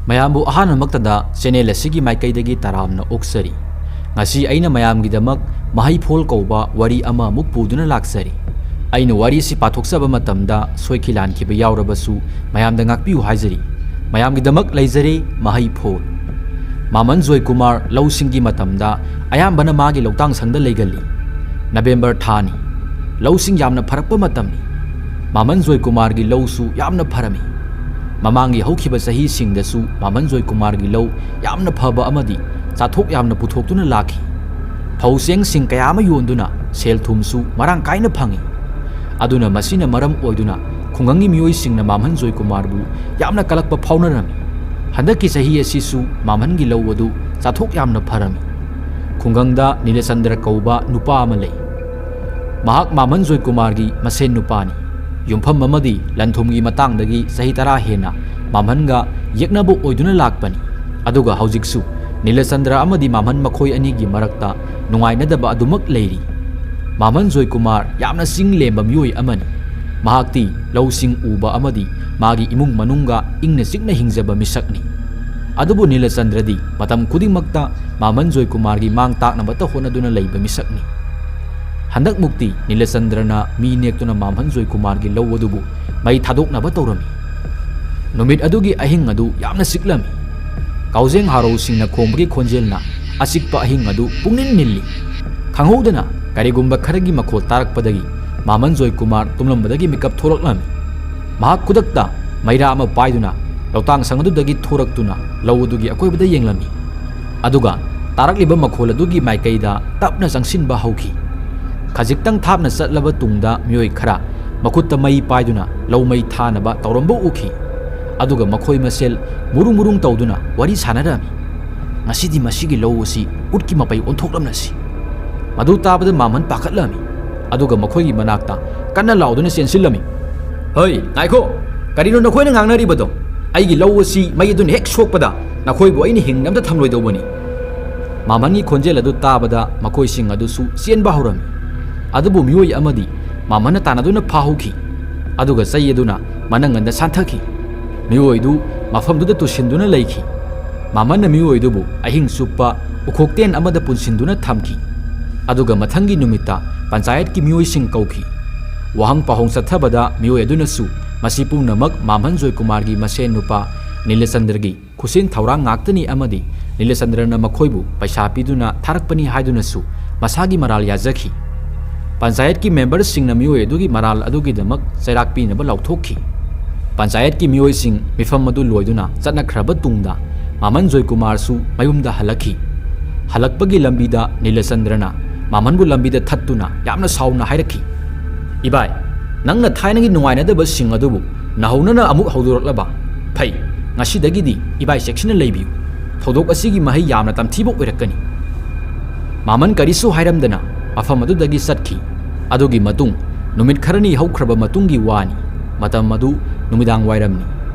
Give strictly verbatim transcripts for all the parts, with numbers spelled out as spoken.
ꯃꯌꯥꯝꯕꯨ ꯑꯍꯥꯟꯕꯃꯛꯇꯗ ꯆꯦꯅꯦꯜ ꯑꯁꯤꯒꯤ ꯃꯥꯏꯀꯩꯗꯒꯤ ꯇꯔꯥꯝꯅ ꯑꯣꯛꯆꯔꯤ꯫ ꯉꯁꯤ ꯑꯩꯅ ꯃꯌꯥꯝꯒꯤꯗꯃꯛ ꯃꯍꯩꯐꯣꯜ ꯀꯧꯕ ꯋꯥꯔꯤ ꯑꯃꯃꯨꯛ ꯄꯨꯗꯨꯅ ꯂꯥꯛꯆꯔꯤ꯫ ꯑꯩꯅ ꯋꯥꯔꯤ ꯑꯁꯤ ꯄꯥꯊꯣꯛꯆꯕ ꯃꯇꯝꯗ ꯁꯣꯏꯈꯤ ꯂꯥꯟꯈꯤꯕ ꯌꯥꯎꯔꯕꯁꯨ ꯃꯌꯥꯝꯗ ꯉꯥꯛꯄꯤꯌꯨ ꯍꯥꯏꯖꯔꯤ꯫ ꯃꯌꯥꯝꯒꯤꯗꯃꯛ ꯂꯩꯖꯔꯦ ꯃꯍꯩꯐꯣꯜ꯫ ꯃꯥꯃꯟ ꯖꯣꯏꯀꯨꯃꯥꯔ ꯂꯧꯁꯤꯡꯒꯤ ꯃꯇꯝꯗ ꯑꯌꯥꯝꯕꯅ ꯃꯥꯒꯤ ꯂꯧꯇꯥꯡ ꯁꯪꯗ ꯂꯩꯒꯜꯂꯤ꯫ ꯅꯕꯦꯝꯕꯔ ꯊꯥꯅꯤ꯫ ꯂꯧꯁꯤꯡ ꯌꯥꯝꯅ ꯐꯔꯛꯄ ꯃꯇꯝꯅꯤ꯫ ꯃꯥꯃꯟ ꯖꯣꯏꯀꯨꯃꯥꯔꯒꯤ ꯂꯧꯁꯨ ꯌꯥꯝꯅ ꯐꯔꯝꯃꯤ꯫ ꯃꯃꯥꯡꯒꯤ ꯍꯧꯈꯤꯕ ꯆꯍꯤꯁꯤꯡꯗꯁꯨ ꯃꯥꯃꯟ ꯖꯣꯏꯀꯨꯃꯥꯔꯒꯤ ꯂꯧ ꯌꯥꯝꯅ ꯐꯕ ꯑꯃꯗꯤ ꯆꯥꯊꯣꯛ ꯌꯥꯝꯅ ꯄꯨꯊꯣꯛꯇꯨꯅ ꯂꯥꯛꯈꯤ꯫ ꯐꯧ ꯆꯦꯡꯁꯤꯡ ꯀꯌꯥ ꯑꯃ ꯌꯣꯟꯗꯨꯅ ꯁꯦꯜ ꯊꯨꯝꯁꯨ ꯃꯔꯥꯡ ꯀꯥꯏꯅ ꯐꯪꯉꯤ꯫ ꯑꯗꯨꯅ ꯃꯁꯤꯅ ꯃꯔꯝ ꯑꯣꯏꯗꯨꯅ ꯈꯨꯡꯒꯪꯒꯤ ꯃꯤꯑꯣꯏꯁꯤꯡꯅ ꯃꯥꯝꯍꯟ ꯖꯣꯏꯀꯨꯃꯥꯔꯕꯨ ꯌꯥꯝꯅ ꯀꯂꯛꯄ ꯐꯥꯎꯅꯔꯝꯃꯤ꯫ ꯍꯟꯗꯛꯀꯤ ꯆꯍꯤ ꯑꯁꯤꯁꯨ ꯃꯥꯝꯍꯟꯒꯤ ꯂꯧ ꯑꯗꯨ ꯆꯥꯊꯣꯛ ꯌꯥꯝꯅ ꯐꯔꯝꯃꯤ꯫ ꯈꯨꯡꯒꯪꯗ ꯅꯤꯂꯆꯟꯗ꯭ꯔ ꯀꯧꯕ ꯅꯨꯄꯥ ꯑꯃ ꯂꯩ꯫ ꯃꯍꯥꯛ ꯃꯥꯝꯍꯟ ꯖꯣꯏꯀꯨꯃꯥꯔꯒꯤ ꯃꯁꯦꯟ ꯅꯨꯄꯥꯅꯤ꯫ ꯌꯨꯝꯐꯝ ꯑꯃꯗꯤ ꯂꯟ ꯊꯨꯝꯒꯤ ꯃꯇꯥꯡꯗꯒꯤ ꯆꯍꯤ ꯇꯔꯥ ꯍꯦꯟꯅ ꯃꯥꯝꯍꯟꯒ ꯌꯦꯛꯅꯕ ꯑꯣꯏꯗꯨꯅ ꯂꯥꯛꯄꯅꯤ꯫ ꯑꯗꯨꯒ ꯍꯧꯖꯤꯛꯁꯨ ꯅꯤꯂꯆꯟꯗ꯭ꯔ ꯑꯃꯗꯤ ꯃꯥꯝꯍꯟ ꯃꯈꯣꯏ ꯑꯅꯤꯒꯤ ꯃꯔꯛꯇ ꯅꯨꯡꯉꯥꯏꯅꯗꯕ ꯑꯗꯨꯃꯛ ꯂꯩꯔꯤ꯫ ꯃꯥꯝꯍꯟ ꯖꯣꯏꯀꯨꯃꯥꯔ ꯌꯥꯝꯅ ꯆꯤꯡ ꯂꯦꯝꯕ ꯃꯤꯑꯣꯏ ꯑꯃꯅꯤ꯫ ꯃꯍꯥꯛꯇꯤ ꯂꯧꯁꯤꯡ ꯎꯕ ꯑꯃꯗꯤ ꯃꯥꯒꯤ ꯏꯃꯨꯡ ꯃꯅꯨꯡꯒ ꯏꯪꯅ ꯆꯤꯛꯅ ꯍꯤꯡꯖꯕ ꯃꯤꯁꯛꯅꯤ꯫ ꯑꯗꯨꯕꯨ ꯅꯤꯂꯆꯟꯗ꯭ꯔꯗꯤ ꯃꯇꯝ ꯈꯨꯗꯤꯡꯃꯛꯇ ꯃꯥꯝꯍꯟ ꯖꯣꯏꯀꯨꯃꯥꯔꯒꯤ ꯃꯥꯡ ꯇꯥꯛꯅꯕꯇ ꯍꯣꯠꯅꯗꯨꯅ ꯂꯩꯕ ꯃꯤꯁꯛꯅꯤ꯫ ꯍꯟꯗꯛꯃꯨꯛꯇꯤ ꯅꯤꯂꯆꯟꯗ꯭ꯔꯅ ꯃꯤ ꯅꯦꯛꯇꯨꯅ ꯃꯥꯝꯍꯟ ꯖꯣꯏꯀꯨꯃꯥꯔꯒꯤ ꯂꯧ ꯑꯗꯨꯕꯨ ꯃꯩ ꯊꯥꯗꯣꯛꯅꯕ ꯇꯧꯔꯝꯃꯤ꯫ ꯅꯨꯃꯤꯠ ꯑꯗꯨꯒꯤ ꯑꯍꯤꯡ ꯑꯗꯨ ꯌꯥꯝꯅ ꯆꯤꯛꯂꯝꯃꯤ꯫ ꯀꯥꯎꯖꯦꯡ ꯍꯥꯔꯧꯁꯤꯡꯅ ꯈꯣꯡꯕꯒꯤ ꯈꯣꯟꯖꯦꯜꯅ ꯑꯆꯤꯛꯄ ꯑꯍꯤꯡ ꯑꯗꯨ ꯄꯨꯡꯅꯤꯜ ꯅꯤꯜꯂꯤ꯫ ꯈꯪꯍꯧꯗꯅ ꯀꯔꯤꯒꯨꯝꯕ ꯈꯔꯒꯤ ꯃꯈꯣꯜ ꯇꯥꯔꯛꯄꯗꯒꯤ ꯃꯥꯝꯍꯟ ꯖꯣꯏꯀꯨꯃꯥꯔ ꯇꯨꯝꯂꯝꯕꯗꯒꯤ ꯃꯤꯀꯞ ꯊꯣꯛꯂꯛꯂꯝꯃꯤ꯫ ꯃꯍꯥꯛ ꯈꯨꯗꯛꯇ ꯃꯩꯔꯥ ꯑꯃ ꯄꯥꯏꯗꯨꯅ ꯂꯧꯇꯥꯡ ꯁꯪ ꯑꯗꯨꯗꯒꯤ ꯊꯣꯔꯛꯇꯨꯅ ꯂꯧ ꯑꯗꯨꯒꯤ ꯑꯀꯣꯏꯕꯗ ꯌꯦꯡꯂꯝꯃꯤ꯫ ꯑꯗꯨꯒ ꯇꯥꯔꯛꯂꯤꯕ ꯃꯈꯣꯜ ꯑꯗꯨꯒꯤ ꯃꯥꯏꯀꯩꯗ ꯇꯞꯅ ꯆꯪꯁꯤꯟꯕ ꯍꯧꯈꯤ꯫ ꯈꯖꯤꯛꯇꯪ ꯊꯥꯞꯅ ꯆꯠꯂꯕ ꯇꯨꯡꯗ ꯃꯤꯑꯣꯏ ꯈꯔ ꯃꯈꯨꯠꯇ ꯃꯩ ꯄꯥꯏꯗꯨꯅ ꯂꯧ ꯃꯩ ꯊꯥꯅꯕ ꯇꯧꯔꯝꯕ ꯎꯈꯤ꯫ ꯑꯗꯨꯒ ꯃꯈꯣꯏ ꯃꯁꯦꯜ ꯃꯨꯔꯨꯡ ꯃꯨꯔꯨꯡ ꯇꯧꯗꯨꯅ ꯋꯥꯔꯤ ꯁꯥꯟꯅꯔꯝꯃꯤ꯫ "ꯉꯁꯤꯗꯤ ꯃꯁꯤꯒꯤ ꯂꯧ ꯑꯁꯤ ꯎꯠꯀꯤ ꯃꯄꯩ ꯑꯣꯟꯊꯣꯛꯂꯝꯂꯁꯤ꯫" ꯃꯗꯨ ꯇꯥꯕꯗ ꯃꯥꯝꯍꯟ ꯄꯥꯈꯠꯂꯝꯃꯤ꯫ ꯑꯗꯨꯒ ꯃꯈꯣꯏꯒꯤ ꯃꯅꯥꯛꯇ ꯀꯟꯅ ꯂꯥꯎꯗꯨꯅ ꯆꯦꯟꯁꯤꯜꯂꯝꯃꯤ꯫ "ꯍꯩ, ꯉꯥꯏꯈꯣ! ꯀꯔꯤꯅꯣ ꯅꯈꯣꯏꯅ ꯉꯥꯡꯅꯔꯤꯕꯗꯣ? ꯑꯩꯒꯤ ꯂꯧ ꯑꯁꯤ ꯃꯩ ꯑꯗꯨꯅ ꯍꯦꯛ ꯁꯣꯛꯄꯗ ꯅꯈꯣꯏꯕꯨ ꯑꯩꯅ ꯍꯤꯡꯅ ꯑꯝꯇ ꯊꯝꯂꯣꯏꯗꯧꯕꯅꯤ꯫" ꯃꯥꯝꯍꯟꯒꯤ ꯈꯣꯟꯖꯦꯜ ꯑꯗꯨ ꯇꯥꯕꯗ ꯃꯈꯣꯏꯁꯤꯡ ꯑꯗꯨꯁꯨ ꯆꯦꯟꯕ ꯍꯧꯔꯝꯃꯤ꯫ ꯑꯗꯨꯕꯨ ꯃꯤꯑꯣꯏ ꯑꯃꯗꯤ ꯃꯥꯝꯍꯟꯅ ꯇꯥꯟꯅꯗꯨꯅ ꯐꯥꯍꯧꯈꯤ꯫ ꯑꯗꯨꯒ ꯆꯩ ꯑꯗꯨꯅ ꯃꯅꯪꯒꯟꯗ ꯁꯥꯟꯊꯈꯤ꯫ ꯃꯤꯑꯣꯏꯗꯨ ꯃꯐꯝꯗꯨꯗ ꯇꯨꯁꯤꯟꯗꯨꯅ ꯂꯩꯈꯤ꯫ ꯃꯥꯃꯟꯅ ꯃꯤꯑꯣꯏꯗꯨꯕꯨ ꯑꯍꯤꯡ ꯆꯨꯞꯄ ꯎꯈꯣꯛꯇꯦꯟ ꯑꯃꯗ ꯄꯨꯟꯁꯤꯟꯗꯨꯅ ꯊꯝꯈꯤ꯫ ꯑꯗꯨꯒ ꯃꯊꯪꯒꯤ ꯅꯨꯃꯤꯠꯇ ꯄꯟꯆꯥꯌꯠꯀꯤ ꯃꯤꯑꯣꯏꯁꯤꯡ ꯀꯧꯈꯤ꯫ ꯋꯥꯍꯪ ꯄꯥꯎꯍꯪ ꯆꯠꯊꯕꯗ ꯃꯤꯑꯣꯏ ꯑꯗꯨꯅꯁꯨ ꯃꯁꯤ ꯄꯨꯝꯅꯃꯛ ꯃꯥꯃꯟ ꯖꯣꯏꯀꯨꯃꯥꯔꯒꯤ ꯃꯁꯦꯟ ꯅꯨꯄꯥ ꯅꯤꯂꯆꯟꯗ꯭ꯔꯒꯤ ꯈꯨꯠꯁꯦꯝ ꯊꯧꯔꯥꯡ ꯉꯥꯛꯇꯅꯤ ꯑꯃꯗꯤ ꯅꯤꯂꯆꯟꯗ꯭ꯔꯅ ꯃꯈꯣꯏꯕꯨ ꯄꯩꯁꯥ ꯄꯤꯗꯨꯅ ꯊꯥꯔꯛꯄꯅꯤ ꯍꯥꯏꯗꯨꯅꯁꯨ ꯃꯁꯥꯒꯤ ꯃꯔꯥꯜ ꯌꯥꯖꯈꯤ꯫ ꯄꯟꯆꯥꯌꯠꯀꯤ ꯃꯦꯝꯕꯔꯁꯤꯡꯅ ꯃꯤꯑꯣꯏ ꯑꯗꯨꯒꯤ ꯃꯔꯥꯜ ꯑꯗꯨꯒꯤꯗꯃꯛ ꯆꯩꯔꯥꯛ ꯄꯤꯅꯕ ꯂꯥꯎꯊꯣꯛꯈꯤ꯫ ꯄꯟꯆꯥꯌꯠꯀꯤ ꯃꯤꯑꯣꯏꯁꯤꯡ ꯃꯤꯐꯝ ꯑꯗꯨ ꯂꯣꯏꯗꯨꯅ ꯆꯠꯅꯈ꯭ꯔꯕ ꯇꯨꯡꯗ ꯃꯥꯃꯟ ꯖꯣꯏꯀꯨꯃꯥꯔꯁꯨ ꯃꯌꯨꯝꯗ ꯍꯜꯂꯛꯈꯤ꯫ ꯍꯜꯂꯛꯄꯒꯤ ꯂꯝꯕꯤꯗ ꯅꯤꯂꯆꯟꯗ꯭ꯔꯅ ꯃꯥꯃꯟꯕꯨ ꯂꯝꯕꯤꯗ ꯊꯠꯇꯨꯅ ꯌꯥꯝꯅ ꯁꯥꯎꯅ ꯍꯥꯏꯔꯛꯈꯤ, "ꯏꯕꯥꯏ, ꯅꯪꯅ ꯊꯥꯏꯅꯒꯤ ꯅꯨꯡꯉꯥꯏꯅꯗꯕꯁꯤꯡ ꯑꯗꯨꯕꯨ ꯅꯧꯍꯧꯅꯅ ꯑꯃꯨꯛ ꯍꯧꯗꯣꯔꯛꯂꯕ? ꯐꯩ, ꯉꯁꯤꯗꯒꯤꯗꯤ ꯏꯕꯥꯏ ꯆꯦꯛꯁꯤꯟꯅ ꯂꯩꯕꯤꯌꯨ꯫ ꯊꯧꯗꯣꯛ ꯑꯁꯤꯒꯤ ꯃꯍꯩ ꯌꯥꯝꯅ ꯇꯝꯊꯤꯕ ꯑꯣꯏꯔꯛꯀꯅꯤ"꯫ ꯃꯥꯃꯟ ꯀꯔꯤꯁꯨ ꯍꯥꯏꯔꯝꯗꯅ ꯃꯐꯝ ꯑꯗꯨꯗꯒꯤ ꯆꯠꯈꯤ꯫ ꯑꯗꯨꯒꯤ ꯃꯇꯨꯡ ꯅꯨꯃꯤꯠ ꯈꯔꯅꯤ ꯍꯧꯈ꯭ꯔꯕ ꯃꯇꯨꯡꯒꯤ ꯋꯥꯅꯤ꯫ ꯃꯇꯝ ꯑꯗꯨ ꯅꯨꯃꯤꯗꯥꯡ ꯋꯥꯏꯔꯝꯅꯤ꯫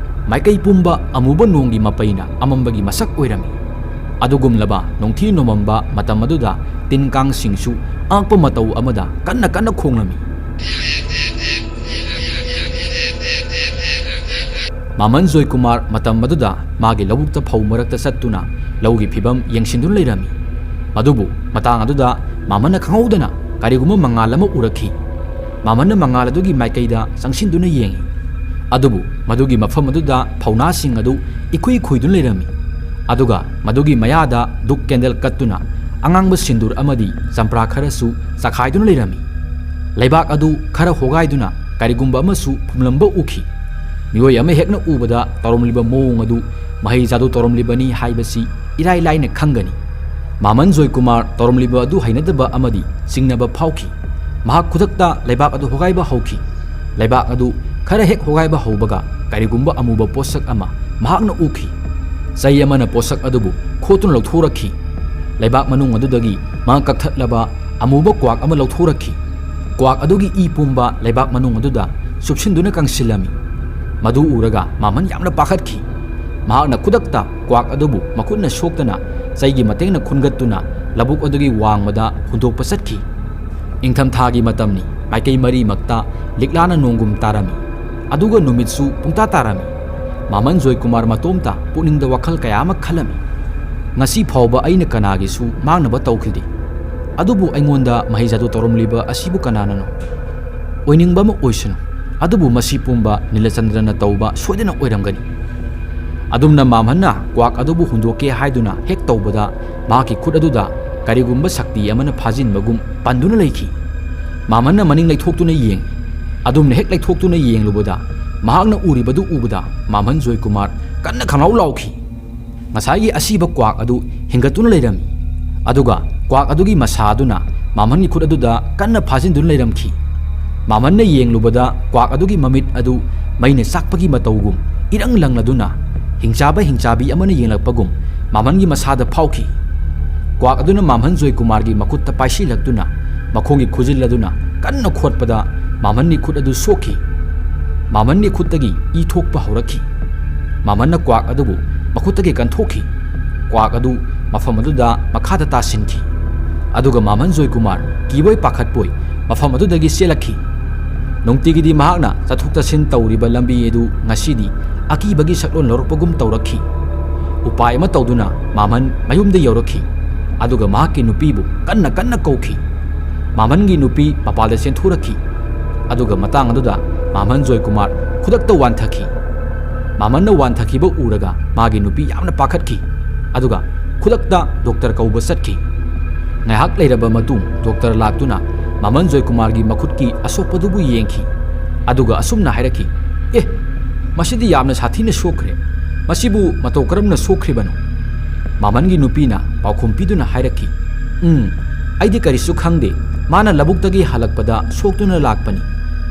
ꯃꯥꯏꯀꯩ ꯄꯨꯝꯕ ꯑꯃꯨꯕ ꯅꯣꯡꯒꯤ ꯃꯄꯩꯅ ꯑꯃꯝꯕꯒꯤ ꯃꯁꯛ ꯑꯣꯏꯔꯝꯃꯤ꯫ ꯑꯗꯨꯒꯨꯝꯂꯕ ꯅꯣꯡꯊꯤ ꯅꯣꯡꯃꯝꯕ ꯃꯇꯝ ꯑꯗꯨꯗ ꯇꯤꯟ ꯀꯥꯡꯁꯤꯡꯁꯨ ꯑꯉꯛꯄ ꯃꯇꯧ ꯑꯃꯗ ꯀꯟꯅ ꯀꯟꯅ ꯈꯣꯡꯂꯝꯃꯤ꯫ ꯃꯥꯃꯟ ꯖꯣꯏꯀꯨꯃꯥꯔ ꯃꯇꯝ ꯑꯗꯨꯗ ꯃꯥꯒꯤ ꯂꯧꯕꯨꯛꯇ ꯐꯧ ꯃꯔꯛꯇ ꯆꯠꯇꯨꯅ ꯂꯧꯒꯤ ꯐꯤꯕꯝ ꯌꯦꯡꯁꯤꯟꯗꯨꯅ ꯂꯩꯔꯝꯃꯤ꯫ ꯃꯗꯨꯕꯨ ꯃꯇꯥꯡ ꯑꯗꯨꯗ ꯃꯥꯃꯟꯅ ꯈꯪꯍꯧꯗꯅ ꯀꯔꯤꯒꯨꯝꯕ ꯃꯉꯥꯜ ꯑꯃ ꯎꯔꯛꯈꯤ꯫ ꯃꯥꯃꯟꯅ ꯃꯉꯥꯜ ꯑꯗꯨꯒꯤ ꯃꯥꯏꯀꯩꯗ ꯆꯪꯁꯤꯟꯗꯨꯅ ꯌꯦꯡꯉꯤ꯫ ꯑꯗꯨꯕꯨ ꯃꯗꯨꯒꯤ ꯃꯐꯝ ꯑꯗꯨꯗ ꯐꯧꯅꯥꯁꯤꯡ ꯑꯗꯨ ꯏꯈꯨꯏ ꯈꯨꯏꯗꯨꯅ ꯂꯩꯔꯝꯃꯤ꯫ ꯑꯗꯨꯒ ꯃꯗꯨꯒꯤ ꯃꯌꯥꯗ ꯙꯨꯛ ꯀꯦꯟꯗꯜ ꯀꯠꯇꯨꯅ ꯑꯉꯥꯡꯕ ꯁꯤꯟꯗꯨꯔ ꯑꯃꯗꯤ ꯆꯝꯄ꯭ꯔꯥ ꯈꯔꯁꯨ ꯆꯈꯥꯏꯗꯨꯅ ꯂꯩꯔꯝꯃꯤ꯫ ꯂꯩꯕꯥꯛ ꯑꯗꯨ ꯈꯔ ꯍꯣꯒꯥꯏꯗꯨꯅ ꯀꯔꯤꯒꯨꯝꯕ ꯑꯃꯁꯨ ꯐꯨꯝꯂꯝꯕ ꯎꯈꯤ꯫ ꯃꯤꯑꯣꯏ ꯑꯃ ꯍꯦꯛꯅ ꯎꯕꯗ ꯇꯧꯔꯝꯂꯤꯕ ꯃꯑꯣꯡ ꯑꯗꯨ ꯃꯍꯩ ꯖꯥꯗꯨ ꯇꯧꯔꯝꯂꯤꯕꯅꯤ ꯍꯥꯏꯕꯁꯤ ꯏꯔꯥꯏ ꯂꯥꯏꯅ ꯈꯪꯒꯅꯤ꯫ ꯃꯥꯃꯟ ꯖꯣꯏꯀꯨꯃꯥꯔ ꯇꯧꯔꯝꯂꯤꯕ ꯑꯗꯨ ꯍꯩꯅꯗꯕ ꯑꯃꯗꯤ ꯆꯤꯡꯅꯕ ꯐꯥꯎꯈꯤ꯫ ꯃꯍꯥꯛ ꯈꯨꯗꯛꯇ ꯂꯩꯕꯥꯛ ꯑꯗꯨ ꯍꯣꯒꯥꯏꯕ ꯍꯧꯈꯤ꯫ ꯂꯩꯕꯥꯛ ꯑꯗꯨ ꯈꯔ ꯍꯦꯛ ꯍꯣꯒꯥꯏꯕ ꯍꯧꯕꯒ ꯀꯔꯤꯒꯨꯝꯕ ꯑꯃꯨꯕ ꯄꯣꯠꯁꯛ ꯑꯃ ꯃꯍꯥꯛꯅ ꯎꯈꯤ꯫ ꯆꯩ ꯑꯃꯅ ꯄꯣꯠꯁꯛ ꯑꯗꯨꯕꯨ ꯈꯣꯠꯇꯨꯅ ꯂꯧꯊꯣꯔꯛꯈꯤ꯫ ꯂꯩꯕꯥꯛ ꯃꯅꯨꯡ ꯑꯗꯨꯗꯒꯤ ꯃꯍꯥꯛ ꯀꯛꯊꯠꯂꯕ ꯑꯃꯨꯕ ꯀ꯭ꯋꯥꯛ ꯑꯃ ꯂꯧꯊꯣꯔꯛꯈꯤ꯫ ꯀ꯭ꯋꯥꯛ ꯑꯗꯨꯒꯤ ꯏ ꯄꯨꯝꯕ ꯂꯩꯕꯥꯛ ꯃꯅꯨꯡ ꯑꯗꯨꯗ ꯆꯨꯞꯁꯤꯟꯗꯨꯅ ꯀꯪꯁꯤꯜꯂꯝꯃꯤ꯫ ꯃꯗꯨ ꯎꯔꯒ ꯃꯥꯃꯟ ꯌꯥꯝꯅ ꯄꯥꯈꯠꯈꯤ꯫ ꯃꯍꯥꯛꯅ ꯈꯨꯗꯛꯇ ꯀ꯭ꯋꯥꯛ ꯑꯗꯨꯕꯨ ꯃꯈꯨꯠꯅ ꯁꯣꯛꯇꯅ ꯆꯩꯒꯤ ꯃꯇꯦꯡꯅ ꯈꯨꯟꯒꯠꯇꯨꯅ ꯂꯧꯕꯨꯛ ꯑꯗꯨꯒꯤ ꯋꯥꯡꯃꯗ ꯍꯨꯟꯗꯣꯛꯄ ꯆꯠꯈꯤ꯫ ꯏꯪꯊꯝꯊꯥꯒꯤ ꯃꯇꯝꯅꯤ꯫ ꯃꯥꯏꯀꯩ ꯃꯔꯤꯃꯛꯇ ꯂꯤꯛꯂꯥꯅ ꯅꯣꯡꯒꯨꯝ ꯇꯥꯔꯝꯃꯤ꯫ ꯑꯗꯨꯒ ꯅꯨꯃꯤꯠꯁꯨ ꯄꯨꯡꯇꯥ ꯇꯥꯔꯝꯃꯤ꯫ ꯃꯥꯃꯟ ꯖꯣꯏꯀꯨꯃꯥꯔ ꯃꯇꯣꯝꯇ ꯄꯨꯛꯅꯤꯡꯗ ꯋꯥꯈꯜ ꯀꯌꯥ ꯑꯃ ꯈꯜꯂꯝꯃꯤ꯫ "ꯉꯁꯤ ꯐꯥꯎꯕ ꯑꯩꯅ ꯀꯅꯥꯒꯤꯁꯨ ꯃꯥꯡꯅꯕ ꯇꯧꯈꯤꯗꯦ, ꯑꯗꯨꯕꯨ ꯑꯩꯉꯣꯟꯗ ꯃꯍꯩ ꯖꯥꯗꯨ ꯇꯧꯔꯝꯂꯤꯕ ꯑꯁꯤꯕꯨ ꯀꯅꯥꯅꯅꯣ? ꯑꯣꯏꯅꯤꯡꯕ ꯑꯃ ꯑꯣꯏꯁꯅꯨ, ꯑꯗꯨꯕꯨ ꯃꯁꯤ ꯄꯨꯝꯕ ꯅꯤꯂꯆꯟꯗ꯭ꯔꯅ ꯇꯧꯕ ꯁꯣꯏꯗꯅ ꯑꯣꯏꯔꯝꯒꯅꯤ"꯫ ꯑꯗꯨꯝꯅ ꯃꯥꯝꯍꯟꯅ ꯀ꯭ꯋꯥꯛ ꯑꯗꯨꯕꯨ ꯍꯨꯟꯗꯣꯛꯀꯦ ꯍꯥꯏꯗꯨꯅ ꯍꯦꯛ ꯇꯧꯕꯗ, ꯃꯍꯥꯛꯀꯤ ꯈꯨꯠ ꯑꯗꯨꯗ ꯀꯔꯤꯒꯨꯝꯕ ꯁꯛꯇꯤ ꯑꯃꯅ ꯐꯥꯖꯤꯟꯕꯒꯨꯝ ꯄꯟꯗꯨꯅ ꯂꯩꯈꯤ꯫ ꯃꯥꯝꯍꯟꯅ ꯃꯅꯤꯡ ꯂꯩꯊꯣꯛꯇꯨꯅ ꯌꯦꯡ-, ꯑꯗꯨꯝꯅ ꯍꯦꯛ ꯂꯩꯊꯣꯛꯇꯨꯅ ꯌꯦꯡꯂꯨꯕꯗ, ꯃꯍꯥꯛꯅ ꯎꯔꯤꯕꯗꯨ ꯎꯕꯗ ꯃꯥꯝꯍꯟ ꯖꯣꯏꯀꯨꯃꯥꯔ ꯀꯟꯅ ꯈꯪꯂꯥꯎ ꯂꯥꯎꯈꯤ꯫ ꯉꯁꯥꯏꯒꯤ ꯑꯁꯤꯕ ꯀ꯭ꯋꯥꯛ ꯑꯗꯨ ꯍꯤꯡꯒꯠꯇꯨꯅ ꯂꯩꯔꯝꯃꯤ, ꯑꯗꯨꯒ ꯀ꯭ꯋꯥꯛ ꯑꯗꯨꯒꯤ ꯃꯁꯥ ꯑꯗꯨꯅ ꯃꯥꯝꯍꯟꯒꯤ ꯈꯨꯠ ꯑꯗꯨꯗ ꯀꯟꯅ ꯐꯥꯖꯤꯟꯗꯨꯅ ꯂꯩꯔꯝꯈꯤ꯫ ꯃꯥꯝꯍꯟꯅ ꯌꯦꯡꯂꯨꯕꯗ, ꯀ꯭ꯋꯥꯛ ꯑꯗꯨꯒꯤ ꯃꯃꯤꯠ ꯑꯗꯨ ꯃꯩꯅ ꯆꯥꯛꯄꯒꯤ ꯃꯇꯧꯒꯨꯝ ꯏꯔꯪ ꯂꯪꯂꯗꯨꯅ, ꯍꯤꯡꯆꯥꯕ ꯍꯤꯡꯆꯥꯕꯤ ꯑꯃꯅ ꯌꯦꯡꯂꯛꯄꯒꯨꯝ ꯃꯥꯝꯍꯟꯒꯤ ꯃꯁꯥꯗ ꯐꯥꯎꯈꯤ꯫ ꯀ꯭ꯋꯥꯛ ꯑꯗꯨꯅ ꯃꯥꯝꯍꯟ ꯖꯣꯏꯀꯨꯃꯥꯔꯒꯤ ꯃꯈꯨꯠꯇ ꯄꯥꯏꯁꯤꯜꯂꯛꯇꯨꯅ, ꯃꯈꯣꯡꯒꯤ ꯈꯨꯖꯤꯜ ꯑꯗꯨꯅ ꯀꯟꯅ ꯈꯣꯠꯄꯗ, ꯃꯥꯝꯍꯟꯒꯤ ꯈꯨꯠ ꯑꯗꯨ ꯁꯣꯛꯈꯤ꯫ ꯃꯥꯝꯍꯟꯒꯤ ꯈꯨꯠꯇꯒꯤ ꯏ ꯊꯣꯛꯄ ꯍꯧꯔꯛꯈꯤ꯫ ꯃꯥꯝꯍꯟꯅ ꯀ꯭ꯋꯥꯛ ꯑꯗꯨꯕꯨ ꯃꯈꯨꯠꯇꯒꯤ ꯀꯟꯊꯣꯛꯈꯤ꯫ ꯀ꯭ꯋꯥꯛ ꯑꯗꯨ ꯃꯐꯝ ꯑꯗꯨꯗ ꯃꯈꯥꯗ ꯇꯥꯁꯤꯟꯈꯤ꯫ ꯑꯗꯨꯒ ꯃꯥꯝꯍꯟ ꯖꯣꯏꯀꯨꯃꯥꯔ ꯀꯤꯕꯣꯏ ꯄꯥꯈꯠꯄꯣꯏ ꯃꯐꯝ ꯑꯗꯨꯗꯒꯤ ꯆꯦꯜꯂꯛꯈꯤ꯫ ꯅꯨꯡꯇꯤꯒꯤꯗꯤ ꯃꯍꯥꯛꯅ ꯆꯠꯊꯣꯛ ꯆꯠꯁꯤꯟ ꯇꯧꯔꯤꯕ ꯂꯝꯕꯤ ꯑꯗꯨ ꯉꯁꯤꯗꯤ ꯑꯀꯤꯕꯒꯤ ꯁꯛꯂꯣꯟ ꯂꯧꯔꯛꯄꯒꯨꯝ ꯇꯧꯔꯛꯈꯤ꯫ ꯎꯄꯥꯏ ꯑꯃ ꯇꯧꯗꯨꯅ ꯃꯥꯝꯍꯟ ꯃꯌꯨꯝꯗ ꯌꯧꯔꯛꯈꯤ꯫ ꯑꯗꯨꯒ ꯃꯍꯥꯛꯀꯤ ꯅꯨꯄꯤꯕꯨ ꯀꯟꯅ ꯀꯟꯅ ꯀꯧꯈꯤ꯫ ꯃꯥꯝꯍꯟꯒꯤ ꯅꯨꯄꯤ ꯃꯄꯥꯜꯗ ꯆꯦꯟꯊꯣꯔꯛꯈꯤ꯫ ꯑꯗꯨꯒ ꯃꯇꯥꯡ ꯑꯗꯨꯗ ꯃꯥꯝꯍꯟ ꯖꯣꯏꯀꯨꯃꯥꯔ ꯈꯨꯗꯛꯇ ꯋꯥꯟꯊꯈꯤ꯫ ꯃꯥꯝꯍꯟꯅ ꯋꯥꯟꯊꯈꯤꯕ ꯎꯔꯒ ꯃꯥꯒꯤ ꯅꯨꯄꯤ ꯌꯥꯝꯅ ꯄꯥꯈꯠꯈꯤ꯫ ꯑꯗꯨꯒ ꯈꯨꯗꯛꯇ ꯗꯣꯛꯇꯔ ꯀꯧꯕ ꯆꯠꯈꯤ꯫ ꯉꯥꯏꯍꯥꯛ ꯂꯩꯔꯕ ꯃꯇꯨꯡ ꯗꯣꯛꯇꯔ ꯂꯥꯛꯇꯨꯅ ꯃꯥꯝꯍꯟ ꯖꯣꯏꯀꯨꯃꯥꯔꯒꯤ ꯃꯈꯨꯠꯀꯤ ꯑꯁꯣꯛꯄꯗꯨꯕꯨ ꯌꯦꯡꯈꯤ꯫ ꯑꯗꯨꯒ ꯑꯁꯨꯝꯅ ꯍꯥꯏꯔꯛꯈꯤ, "ꯑꯦ, ꯃꯁꯤꯗꯤ ꯌꯥꯝꯅ ꯁꯥꯊꯤꯅ ꯁꯣꯛꯈ꯭ꯔꯦ꯫ ꯃꯁꯤꯕꯨ ꯃꯇꯧ ꯀꯔꯝꯅ ꯁꯣꯛꯈ꯭ꯔꯤꯕꯅꯣ?" ꯃꯥꯝꯍꯟꯒꯤ ꯅꯨꯄꯤꯅ ꯄꯥꯎꯈꯨꯝ ꯄꯤꯗꯨꯅ ꯍꯥꯏꯔꯛꯈꯤ, "ꯎꯝ, ꯑꯩꯗꯤ ꯀꯔꯤꯁꯨ ꯈꯪꯗꯦ꯫ ꯃꯥꯅ ꯂꯧꯕꯨꯛꯇꯒꯤ ꯍꯜꯂꯛꯄꯗ ꯁꯣꯛꯇꯨꯅ ꯂꯥꯛꯄꯅꯤ꯫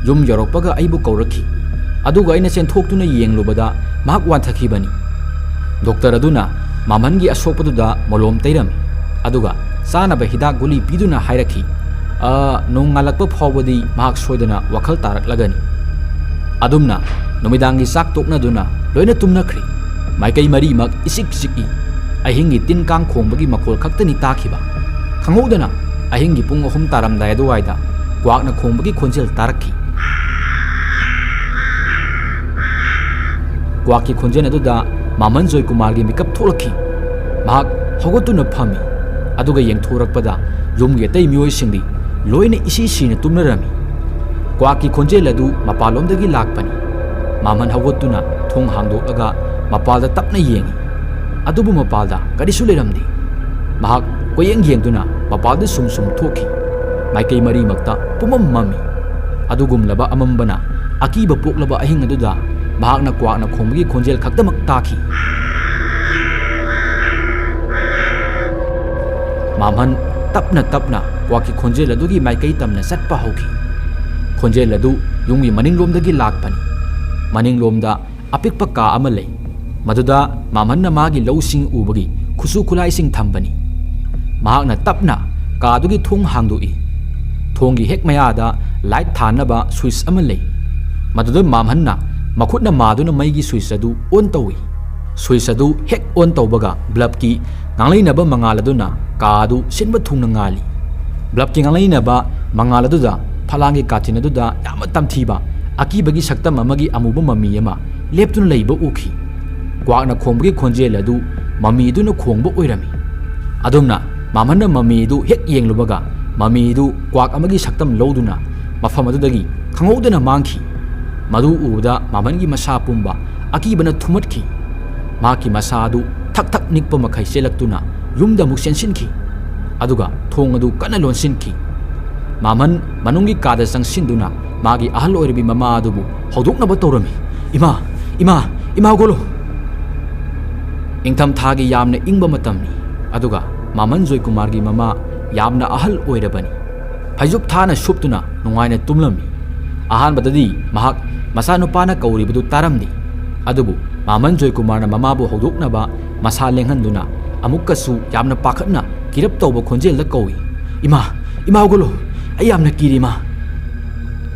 ꯌꯨꯝ ꯌꯧꯔꯛꯄꯒ ꯑꯩꯕꯨ ꯀꯧꯔꯛꯈꯤ꯫ ꯑꯗꯨꯒ ꯑꯩꯅ ꯆꯦꯟꯊꯣꯛꯇꯨꯅ ꯌꯦꯡꯂꯨꯕꯗ ꯃꯍꯥꯛ ꯋꯥꯟꯊꯈꯤꯕꯅꯤ"꯫ ꯗꯣꯛꯇꯔ ꯑꯗꯨꯅ ꯃꯥꯝꯍꯟꯒꯤ ꯑꯁꯣꯛꯄꯗꯨꯗ ꯃꯣꯂꯣꯝ ꯇꯩꯔꯝꯃꯤ꯫ ꯑꯗꯨꯒ ꯆꯥꯅꯕ ꯍꯤꯗꯥꯛ ꯒꯨꯂꯤ ꯄꯤꯗꯨꯅ ꯍꯥꯏꯔꯛꯈꯤ, "ꯑ, ꯅꯣꯡꯉꯥꯜꯂꯛꯄ ꯐꯥꯎꯕꯗꯤ ꯃꯍꯥꯛ ꯁꯣꯏꯗꯅ ꯋꯥꯈꯜ ꯇꯥꯔꯛꯂꯒꯅꯤ"꯫ ꯑꯗꯨꯝꯅ ꯅꯨꯃꯤꯗꯥꯡꯒꯤ ꯆꯥꯛ ꯇꯣꯛꯅꯗꯨꯅ ꯂꯣꯏꯅ ꯇꯨꯝꯅꯈ꯭ꯔꯦ꯫ ꯃꯥꯏꯀꯩ ꯃꯔꯤꯃꯛ ꯏꯆꯤꯛ ꯆꯤꯛꯏ꯫ ꯑꯍꯤꯡꯒꯤ ꯇꯤꯟ ꯀꯥꯡ ꯈꯣꯡꯕꯒꯤ ꯃꯈꯣꯜ ꯈꯛꯇꯅꯤ ꯇꯥꯈꯤꯕ꯫ ꯈꯪꯍꯧꯗꯅ ꯑꯍꯤꯡꯒꯤ ꯄꯨꯡ ꯑꯍꯨꯝ ꯇꯥꯔꯝꯗꯥꯏ ꯑꯗꯨꯋꯥꯏꯗ ꯀ꯭ꯋꯥꯛꯅ ꯈꯣꯡꯕꯒꯤ ꯈꯣꯟꯖꯦꯜ ꯇꯥꯔꯛꯈꯤ꯫ ꯀ꯭ꯋꯥꯛꯀꯤ ꯈꯣꯟꯖꯦꯜ ꯑꯗꯨꯗ ꯃꯥꯃꯟ ꯖꯣꯏꯀꯨꯃꯥꯔꯒꯤ ꯃꯤꯀꯞ ꯊꯣꯛꯂꯛꯈꯤ꯫ ꯃꯍꯥꯛ ꯍꯧꯒꯠꯇꯨꯅ ꯐꯝꯃꯤ, ꯑꯗꯨꯒ ꯌꯦꯡꯊꯣꯔꯛꯄꯗ ꯌꯨꯝꯒꯤ ꯑꯇꯩ ꯃꯤꯑꯣꯏꯁꯤꯡꯗꯤ ꯂꯣꯏꯅ ꯏꯁꯤ ꯁꯤꯅ ꯇꯨꯝꯅꯔꯝꯃꯤ꯫ ꯀ꯭ꯋꯥꯛꯀꯤ ꯈꯣꯟꯖꯦꯜ ꯑꯗꯨ ꯃꯄꯥꯟꯂꯣꯝꯗꯒꯤ ꯂꯥꯛꯄꯅꯤ꯫ ꯃꯥꯃꯟ ꯍꯧꯒꯠꯇꯨꯅ ꯊꯣꯡ ꯍꯥꯡꯗꯣꯛꯂꯒ ꯃꯄꯥꯜꯗ ꯇꯞꯅ ꯌꯦꯡꯉꯤ, ꯑꯗꯨꯕꯨ ꯃꯄꯥꯜꯗ ꯀꯔꯤꯁꯨ ꯂꯩꯔꯝꯗꯦ꯫ ꯃꯍꯥꯛ ꯀꯣꯏꯌꯦꯡ ꯌꯦꯡꯗꯨꯅ ꯃꯄꯥꯜꯗ ꯁꯨꯝ ꯁꯨꯝ ꯊꯣꯛꯈꯤ꯫ ꯃꯥꯏꯀꯩ ꯃꯔꯤꯃꯛꯇ ꯄꯨꯝꯃꯝ ꯃꯝꯃꯤ꯫ ꯑꯗꯨꯒꯨꯝꯂꯕ ꯑꯃꯝꯕꯅ ꯑꯀꯤꯕ ꯄꯣꯛꯂꯕ ꯑꯍꯤꯡ ꯑꯗꯨꯗ ꯃꯍꯥꯛꯅ ꯀ꯭ꯋꯥꯛꯅ ꯈꯣꯡꯕꯒꯤ ꯈꯣꯟꯖꯦꯜ ꯈꯛꯇꯃꯛ ꯇꯥꯈꯤ꯫ ꯃꯥꯃꯟ ꯇꯞꯅ ꯇꯞꯅ ꯀ꯭ꯋꯥꯛꯀꯤ ꯈꯣꯟꯖꯦꯜ ꯑꯗꯨꯒꯤ ꯃꯥꯏꯀꯩ ꯇꯝꯅ ꯆꯠꯄ ꯍꯧꯈꯤ꯫ ꯈꯣꯟꯖꯦꯜ ꯑꯗꯨ ꯌꯨꯝꯒꯤ ꯃꯅꯤꯡꯂꯣꯝꯗꯒꯤ ꯂꯥꯛꯄꯅꯤ꯫ ꯃꯅꯤꯡꯂꯣꯝꯗ ꯑꯄꯤꯛꯄ ꯀꯥ ꯑꯃ ꯂꯩ, ꯃꯗꯨꯗ ꯃꯥꯃꯟꯅ ꯃꯥꯒꯤ ꯂꯧꯁꯤꯡ ꯎꯕꯒꯤ ꯈꯨꯠꯁꯨ ꯈꯨꯠꯂꯥꯏꯁꯤꯡ ꯊꯝꯕꯅꯤ꯫ ꯃꯍꯥꯛꯅ ꯇꯞꯅ ꯀꯥꯗꯨꯒꯤ ꯊꯣꯡ ꯍꯥꯡꯗꯣꯛꯏ꯫ ꯊꯣꯡꯒꯤ ꯍꯦꯛ ꯃꯌꯥꯗ ꯂꯥꯏꯠ ꯊꯥꯅꯕ ꯁ꯭ꯋꯤꯆ ꯑꯃ ꯂꯩ, ꯃꯗꯨꯗ ꯃꯥꯃꯟꯅ ꯃꯈꯨꯠꯅ ꯃꯥꯗꯨꯅ ꯃꯩꯒꯤ ꯁ꯭ꯋꯤꯆ ꯑꯗꯨ ꯑꯣꯟ ꯇꯧꯏ꯫ ꯁ꯭ꯋꯤꯆ ꯑꯗꯨ ꯍꯦꯛ ꯑꯣꯟ ꯇꯧꯕꯒ ꯕ꯭ꯂꯕꯀꯤ ꯉꯥꯡꯂꯩꯅꯕ ꯃꯉꯥꯜ ꯑꯗꯨꯅ ꯀꯥ ꯑꯗꯨ ꯁꯤꯟꯕ ꯊꯨꯡꯅ ꯉꯥꯜꯂꯤ꯫ ꯕ꯭ꯂꯕꯀꯤ ꯉꯥꯡꯂꯩꯅꯕ ꯃꯉꯥꯜ ꯑꯗꯨꯗ ꯐꯂꯥꯡꯒꯤ ꯀꯥꯆꯤꯟ ꯑꯗꯨꯗ ꯌꯥꯝꯅ ꯇꯝꯊꯤꯕ ꯑꯀꯤꯕꯒꯤ ꯁꯛꯇꯝ ꯑꯃꯒꯤ ꯑꯃꯨꯕ ꯃꯃꯤ ꯑꯃ ꯂꯦꯞꯇꯨꯅ ꯂꯩꯕ ꯎꯈꯤ꯫ ꯀ꯭ꯋꯥꯛꯅ ꯈꯣꯡꯕꯒꯤ ꯈꯣꯟꯖꯦꯜ ꯑꯗꯨ ꯃꯃꯤ ꯑꯗꯨꯅ ꯈꯣꯡꯕ ꯑꯣꯏꯔꯝꯃꯤ꯫ ꯑꯗꯨꯝꯅ ꯃꯥꯃꯟꯅ ꯃꯃꯤ ꯑꯗꯨ ꯍꯦꯛ ꯌꯦꯡꯂꯨꯕꯒ ꯃꯃꯤ ꯑꯗꯨ ꯀ꯭ꯋꯥꯛ ꯑꯃꯒꯤ ꯁꯛꯇꯝ ꯂꯧꯗꯨꯅ ꯃꯐꯝ ꯑꯗꯨꯗꯒꯤ ꯈꯪꯍꯧꯗꯅ ꯃꯥꯡꯈꯤ꯫ ꯃꯗꯨ ꯎꯕꯗ ꯃꯥꯃꯟꯒꯤ ꯃꯁꯥ ꯄꯨꯝꯕ ꯑꯀꯤꯕꯅ ꯊꯨꯝꯍꯠꯈꯤ꯫ ꯃꯍꯥꯛꯀꯤ ꯃꯁꯥ ꯑꯗꯨ ꯊꯛ ꯊꯛ ꯅꯤꯛꯄ ꯃꯈꯩ ꯆꯦꯜꯂꯛꯇꯨꯅ ꯌꯨꯝꯗ ꯑꯃꯨꯛ ꯆꯦꯟꯁꯤꯟꯈꯤ, ꯑꯗꯨꯒ ꯊꯣꯡ ꯑꯗꯨ ꯀꯟꯅ ꯂꯣꯟꯁꯤꯟꯈꯤ꯫ ꯃꯥꯃꯟ ꯃꯅꯨꯡꯒꯤ ꯀꯥꯗ ꯆꯪꯁꯤꯟꯗꯨꯅ ꯃꯥꯒꯤ ꯑꯍꯜ ꯑꯣꯏꯔꯕꯤ ꯃꯃꯥ ꯑꯗꯨꯕꯨ ꯍꯧꯗꯣꯛꯅꯕ ꯇꯧꯔꯝꯃꯤ꯫ "ꯏꯃꯥ, ꯏꯃꯥ, ꯏꯃꯥ, ꯍꯧꯒꯠꯂꯨ!" ꯏꯪꯊꯝꯊꯥꯒꯤ ꯌꯥꯝꯅ ꯏꯪꯕ ꯃꯇꯝꯅꯤ, ꯑꯗꯨꯒ ꯃꯥꯃꯟ ꯖꯣꯏꯀꯨꯃꯥꯔꯒꯤ ꯃꯃꯥ ꯌꯥꯝꯅ ꯑꯍꯜ ꯑꯣꯏꯔꯕꯅꯤ꯫ ꯐꯩꯖꯨꯞ ꯊꯥꯅ ꯁꯨꯞꯇꯨꯅ ꯅꯨꯡꯉꯥꯏꯅ ꯇꯨꯝꯂꯝꯃꯤ꯫ ꯑꯍꯥꯟꯕꯗꯗꯤ ꯃꯍꯥꯛ ꯃꯆꯥꯅꯨꯄꯥꯅ ꯀꯧꯔꯤꯕꯗꯨ ꯇꯥꯔꯝꯗꯦ, ꯑꯗꯨꯕꯨ ꯃꯥꯃꯟ ꯖꯣꯏꯀꯨꯃꯥꯔꯅ ꯃꯃꯥꯕꯨ ꯍꯧꯗꯣꯛꯅꯕ ꯃꯁꯥ ꯂꯦꯡꯍꯟꯗꯨꯅ ꯑꯃꯨꯛꯀꯁꯨ ꯌꯥꯝꯅ ꯄꯥꯈꯠꯅ ꯀꯤꯔꯞ ꯇꯧꯕ ꯈꯣꯟꯖꯦꯜꯗ ꯀꯧꯏ, "ꯏꯃꯥ, ꯏꯃꯥ ꯍꯧꯒꯠꯂꯣ, ꯑꯩ ꯌꯥꯝꯅ ꯀꯤꯔꯦ, ꯏꯃꯥ!"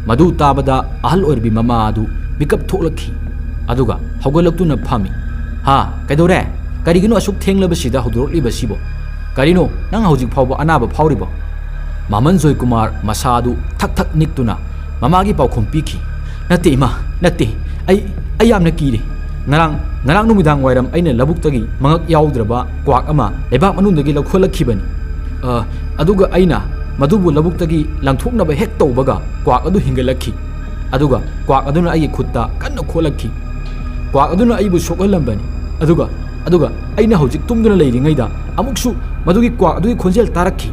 ꯃꯗꯨ ꯇꯥꯕꯗ ꯑꯍꯜ ꯑꯣꯏꯔꯕꯤ ꯃꯃꯥ ꯑꯗꯨ ꯃꯤꯀꯞ ꯊꯣꯛꯂꯛꯈꯤ, ꯑꯗꯨꯒ ꯍꯧꯒꯠꯂꯛꯇꯨꯅ ꯐꯝꯃꯤ꯫ "ꯍꯥ, ꯀꯩꯗꯧꯔꯦ? ꯀꯔꯤꯒꯤꯅꯣ ꯑꯁꯨꯛ ꯊꯦꯡꯂꯕꯁꯤꯗ ꯍꯧꯗꯣꯔꯛꯂꯤꯕꯁꯤꯕꯣ? ꯀꯔꯤꯅꯣ, ꯅꯪ ꯍꯧꯖꯤꯛ ꯐꯥꯎꯕ ꯑꯅꯥꯕ ꯐꯥꯎꯔꯤꯕꯣ?" ꯃꯥꯃꯟ ꯖꯣꯏꯀꯨꯃꯥꯔ ꯃꯁꯥ ꯑꯗꯨ ꯊꯛ ꯊꯛ ꯅꯤꯛꯇꯨꯅ ꯃꯃꯥꯒꯤ ꯄꯥꯎꯈꯨꯝ ꯄꯤꯈꯤ꯫ "ꯅꯠꯇꯦ ꯏꯃꯥ, ꯅꯠꯇꯦ꯫ ꯑꯩ, ꯑꯩ ꯌꯥꯝꯅ ꯀꯤꯔꯦ꯫ ꯉꯔꯥꯡ ꯉꯔꯥꯡ ꯅꯨꯃꯤꯗꯥꯡ ꯋꯥꯏꯔꯝ ꯑꯩꯅ ꯂꯧꯕꯨꯛꯇꯒꯤ ꯃꯉꯛ ꯌꯥꯎꯗ꯭ꯔꯕ ꯀ꯭ꯋꯥꯛ ꯑꯃ ꯂꯩꯕꯥꯛ ꯃꯅꯨꯡꯗꯒꯤ ꯂꯧꯈꯠꯂꯛꯈꯤꯕꯅꯤ꯫ ꯑ, ꯑꯗꯨꯒ ꯑꯩꯅ ꯃꯗꯨꯕꯨ ꯂꯧꯕꯨꯛꯇꯒꯤ ꯂꯪꯊꯣꯛꯅꯕ ꯍꯦꯛ ꯇꯧꯕꯒ ꯀ꯭ꯋꯥꯛ ꯑꯗꯨ ꯍꯤꯡꯒꯠꯂꯛꯈꯤ꯫ ꯑꯗꯨꯒ ꯀ꯭ꯋꯥꯛ ꯑꯗꯨꯅ ꯑꯩꯒꯤ ꯈꯨꯠꯇ ꯀꯟꯅ ꯈꯣꯠꯂꯛꯈꯤ꯫ ꯀ꯭ꯋꯥꯛ ꯑꯗꯨꯅ ꯑꯩꯕꯨ ꯁꯣꯛꯍꯜꯂꯝꯕꯅꯤ꯫ ꯑꯗꯨꯒ ꯑꯗꯨꯒ ꯑꯩꯅ ꯍꯧꯖꯤꯛ ꯇꯨꯝꯗꯨꯅ ꯂꯩꯔꯤꯉꯩꯗ ꯑꯃꯨꯛꯁꯨ ꯃꯗꯨꯒꯤ ꯀ꯭ꯋꯥꯛ ꯑꯗꯨꯒꯤ ꯈꯣꯟꯖꯦꯜ ꯇꯥꯔꯛꯈꯤ꯫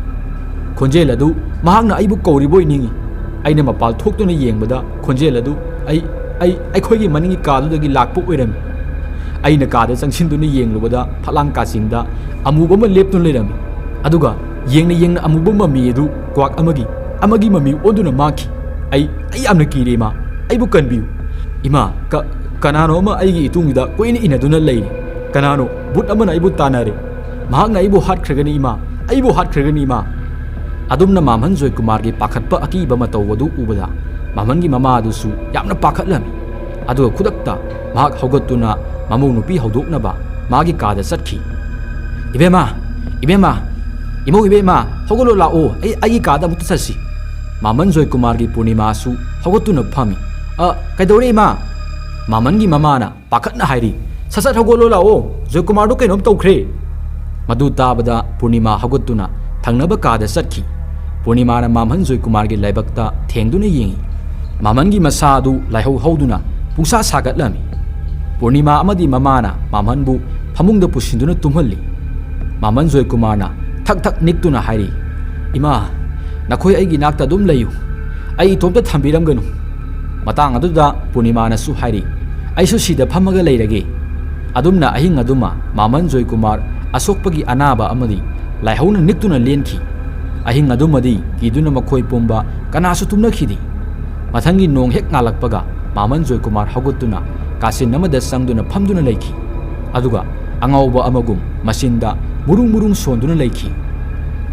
ꯈꯣꯟꯖꯦꯜ ꯑꯗꯨ ꯃꯍꯥꯛꯅ ꯑꯩꯕꯨ ꯀꯧꯔꯤꯕꯣꯏ ꯅꯤꯡꯏ꯫ ꯑꯩꯅ ꯃꯄꯥꯜ ꯊꯣꯛꯇꯨꯅ ꯌꯦꯡꯕꯗ ꯈꯣꯟꯖꯦꯜ ꯑꯗꯨ ꯑꯩ ꯑꯩ ꯑꯩꯈꯣꯏꯒꯤ ꯃꯅꯤꯡꯒꯤ ꯀꯥꯗꯨꯗꯒꯤ ꯂꯥꯛꯄ ꯑꯣꯏꯔꯝꯃꯤ꯫ ꯑꯩꯅ ꯀꯥꯗ ꯆꯪꯁꯤꯟꯗꯨꯅ ꯌꯦꯡꯂꯨꯕꯗ ꯐꯠꯂꯥꯡ ꯀꯥꯆꯤꯟꯗ ꯑꯃꯨꯕ ꯑꯃ ꯂꯦꯞꯇꯨꯅ ꯂꯩꯔꯝꯃꯤ꯫ ꯑꯗꯨꯒ ꯌꯦꯡꯅ ꯌꯦꯡꯅ ꯑꯃꯨꯕ ꯃꯃꯤ ꯑꯗꯨ ꯀ꯭ꯋꯥꯛ ꯑꯃꯒꯤ ꯑꯃꯒꯤ ꯃꯃꯤ ꯑꯣꯟꯗꯨꯅ ꯃꯥꯡꯈꯤ꯫ ꯑꯩ ꯑꯩ ꯌꯥꯝꯅ ꯀꯤꯔꯦ, ꯏꯃꯥ꯫ ꯑꯩꯕꯨ ꯀꯟꯕꯤꯌꯨ꯫ ꯏꯃꯥ, ꯀ-, ꯀꯅꯥꯅꯣ ꯑꯃ ꯑꯩꯒꯤ ꯏꯇꯨꯡꯗꯨꯗ ꯀꯣꯏꯅ ꯏꯟꯅꯗꯨꯅ ꯂꯩꯔꯤ꯫ ꯀꯅꯥꯅꯣ? ꯚꯨꯠ ꯑꯃꯅ ꯑꯩꯕꯨ ꯇꯥꯟꯅꯔꯦ꯫ ꯃꯍꯥꯛꯅ ꯑꯩꯕꯨ ꯍꯥꯠꯈ꯭ꯔꯒꯅꯤ, ꯏꯃꯥ꯫ ꯑꯩꯕꯨ ꯍꯥꯠꯈ꯭ꯔꯒꯅꯤ, ꯏꯃꯥ꯫ ꯑꯗꯨꯝꯅ ꯃꯥꯝꯍꯟ ꯖꯣꯏꯀꯨꯃꯥꯔꯒꯤ ꯄꯥꯈꯠꯄ ꯑꯀꯤꯕ ꯃꯇꯧ ꯑꯗꯨ ꯎꯕꯗ ꯃꯥꯝꯍꯟꯒꯤ ꯃꯃꯥ ꯑꯗꯨꯁꯨ ꯌꯥꯝꯅ ꯄꯥꯈꯠꯂꯝꯃꯤ꯫ ꯑꯗꯨꯒ ꯈꯨꯗꯛꯇ ꯃꯍꯥꯛ ꯍꯧꯒꯠꯇꯨꯅ ꯃꯃꯧ ꯅꯨꯄꯤ ꯍꯧꯗꯣꯛꯅꯕ ꯃꯥꯒꯤ ꯀꯥꯗ ꯆꯠꯈꯤ꯫ "ꯏꯕꯦꯝꯃ, ꯏꯕꯦꯝꯃ, ꯏꯃꯧ ꯏꯕꯦꯝꯃ, ꯍꯧꯒꯠꯂꯣ ꯂꯥꯛꯑꯣ, ꯑꯩ, ꯑꯩꯒꯤ ꯀꯥꯗ ꯑꯃꯨꯛꯇ ꯆꯠꯁꯤ꯫" ꯃꯥꯝꯍꯟ ꯖꯣꯏꯀꯨꯃꯥꯔꯒꯤ ꯄꯨꯔꯅꯤꯃꯥꯁꯨ ꯍꯧꯒꯠꯇꯨꯅ ꯐꯝꯃꯤ꯫ "ꯑ, ꯀꯩꯗꯧꯔꯦ, ꯏꯃꯥ?" ꯃꯥꯝꯍꯟꯒꯤ ꯃꯃꯥꯅ ꯄꯥꯈꯠꯅ ꯍꯥꯏꯔꯤ, "ꯁꯠ ꯁꯠ ꯍꯧꯒꯠꯂꯣ ꯂꯥꯛꯑꯣ, ꯖꯣꯏꯀꯨꯃꯥꯔꯗꯣ ꯀꯩꯅꯣꯝ ꯇꯧꯈ꯭ꯔꯦ꯫" ꯃꯗꯨ ꯇꯥꯕꯗ ꯄꯨꯔꯅꯤꯃꯥ ꯍꯧꯒꯠꯇꯨꯅ ꯊꯪꯅꯕ ꯀꯥꯗ ꯆꯠꯈꯤ꯫ ꯄꯨꯔꯅꯤꯃꯥꯅ ꯃꯥꯝꯍꯟ ꯖꯣꯏꯀꯨꯃꯥꯔꯒꯤ ꯂꯥꯏꯕꯛꯇ ꯊꯦꯡꯗꯨꯅ ꯌꯦꯡꯉꯤ꯫ ꯃꯥꯝꯍꯟꯒꯤ ꯃꯁꯥ ꯑꯗꯨ ꯂꯥꯏꯍꯧ ꯍꯧꯗꯨꯅ ꯄꯨꯡꯁꯥ ꯁꯥꯒꯠꯂꯝꯃꯤ꯫ ꯄꯨꯔꯅꯤꯃꯥ ꯑꯃꯗꯤ ꯃꯃꯥꯅ ꯃꯥꯝꯍꯟꯕꯨ ꯐꯃꯨꯡꯗ ꯄꯨꯁꯤꯟꯗꯨꯅ ꯇꯨꯝꯍꯜꯂꯤ꯫ ꯃꯥꯝꯍꯟ ꯖꯣꯏꯀꯨꯃꯥꯔꯅ ꯊꯛ ꯊꯛ ꯅꯤꯛꯇꯨꯅ ꯍꯥꯏꯔꯤ, "ꯏꯃꯥ, ꯅꯈꯣꯏ ꯑꯩꯒꯤ ꯅꯥꯛꯇ ꯑꯗꯨꯝ ꯂꯩꯌꯨ꯫ ꯑꯩ ꯏꯇꯣꯝꯇ ꯊꯝꯕꯤꯔꯝꯒꯅꯨ꯫" ꯃꯇꯥꯡ ꯑꯗꯨꯗ ꯄꯨꯔꯅꯤꯃꯥꯅꯁꯨ ꯍꯥꯏꯔꯤ, "ꯑꯩꯁꯨ ꯁꯤꯗ ꯐꯝꯃꯒ ꯂꯩꯔꯒꯦ꯫" ꯑꯗꯨꯝꯅ ꯑꯍꯤꯡ ꯑꯗꯨꯃ ꯃꯥꯝꯍꯟ ꯖꯣꯏꯀꯨꯃꯥꯔ ꯑꯁꯣꯛꯄꯒꯤ ꯑꯅꯥꯕ ꯑꯃꯗꯤ ꯂꯥꯏꯍꯧꯅ ꯅꯤꯛꯇꯨꯅ ꯂꯦꯟꯈꯤ꯫ ꯑꯍꯤꯡ ꯑꯗꯨꯃꯗꯤ ꯀꯤꯗꯨꯅ ꯃꯈꯣꯏ ꯄꯨꯝꯕ ꯀꯅꯥꯁꯨ ꯇꯨꯝꯅꯈꯤꯗꯦ꯫ ꯃꯊꯪꯒꯤ ꯅꯣꯡ ꯍꯦꯛ ꯉꯥꯜꯂꯛꯄꯒ ꯃꯥꯝꯍꯟ ꯖꯣꯏꯀꯨꯃꯥꯔ ꯍꯧꯒꯠꯇꯨꯅ ꯀꯥꯆꯤꯟ ꯑꯃꯗ ꯆꯪꯗꯨꯅ ꯐꯝꯗꯨꯅ ꯂꯩꯈꯤ꯫ ꯑꯗꯨꯒ ꯑꯉꯥꯎꯕ ꯑꯃꯒꯨꯝ ꯃꯆꯤꯟꯗ ꯃꯨꯔꯨꯡ ꯃꯨꯔꯨꯡ ꯁꯣꯟꯗꯨꯅ ꯂꯩꯈꯤ꯫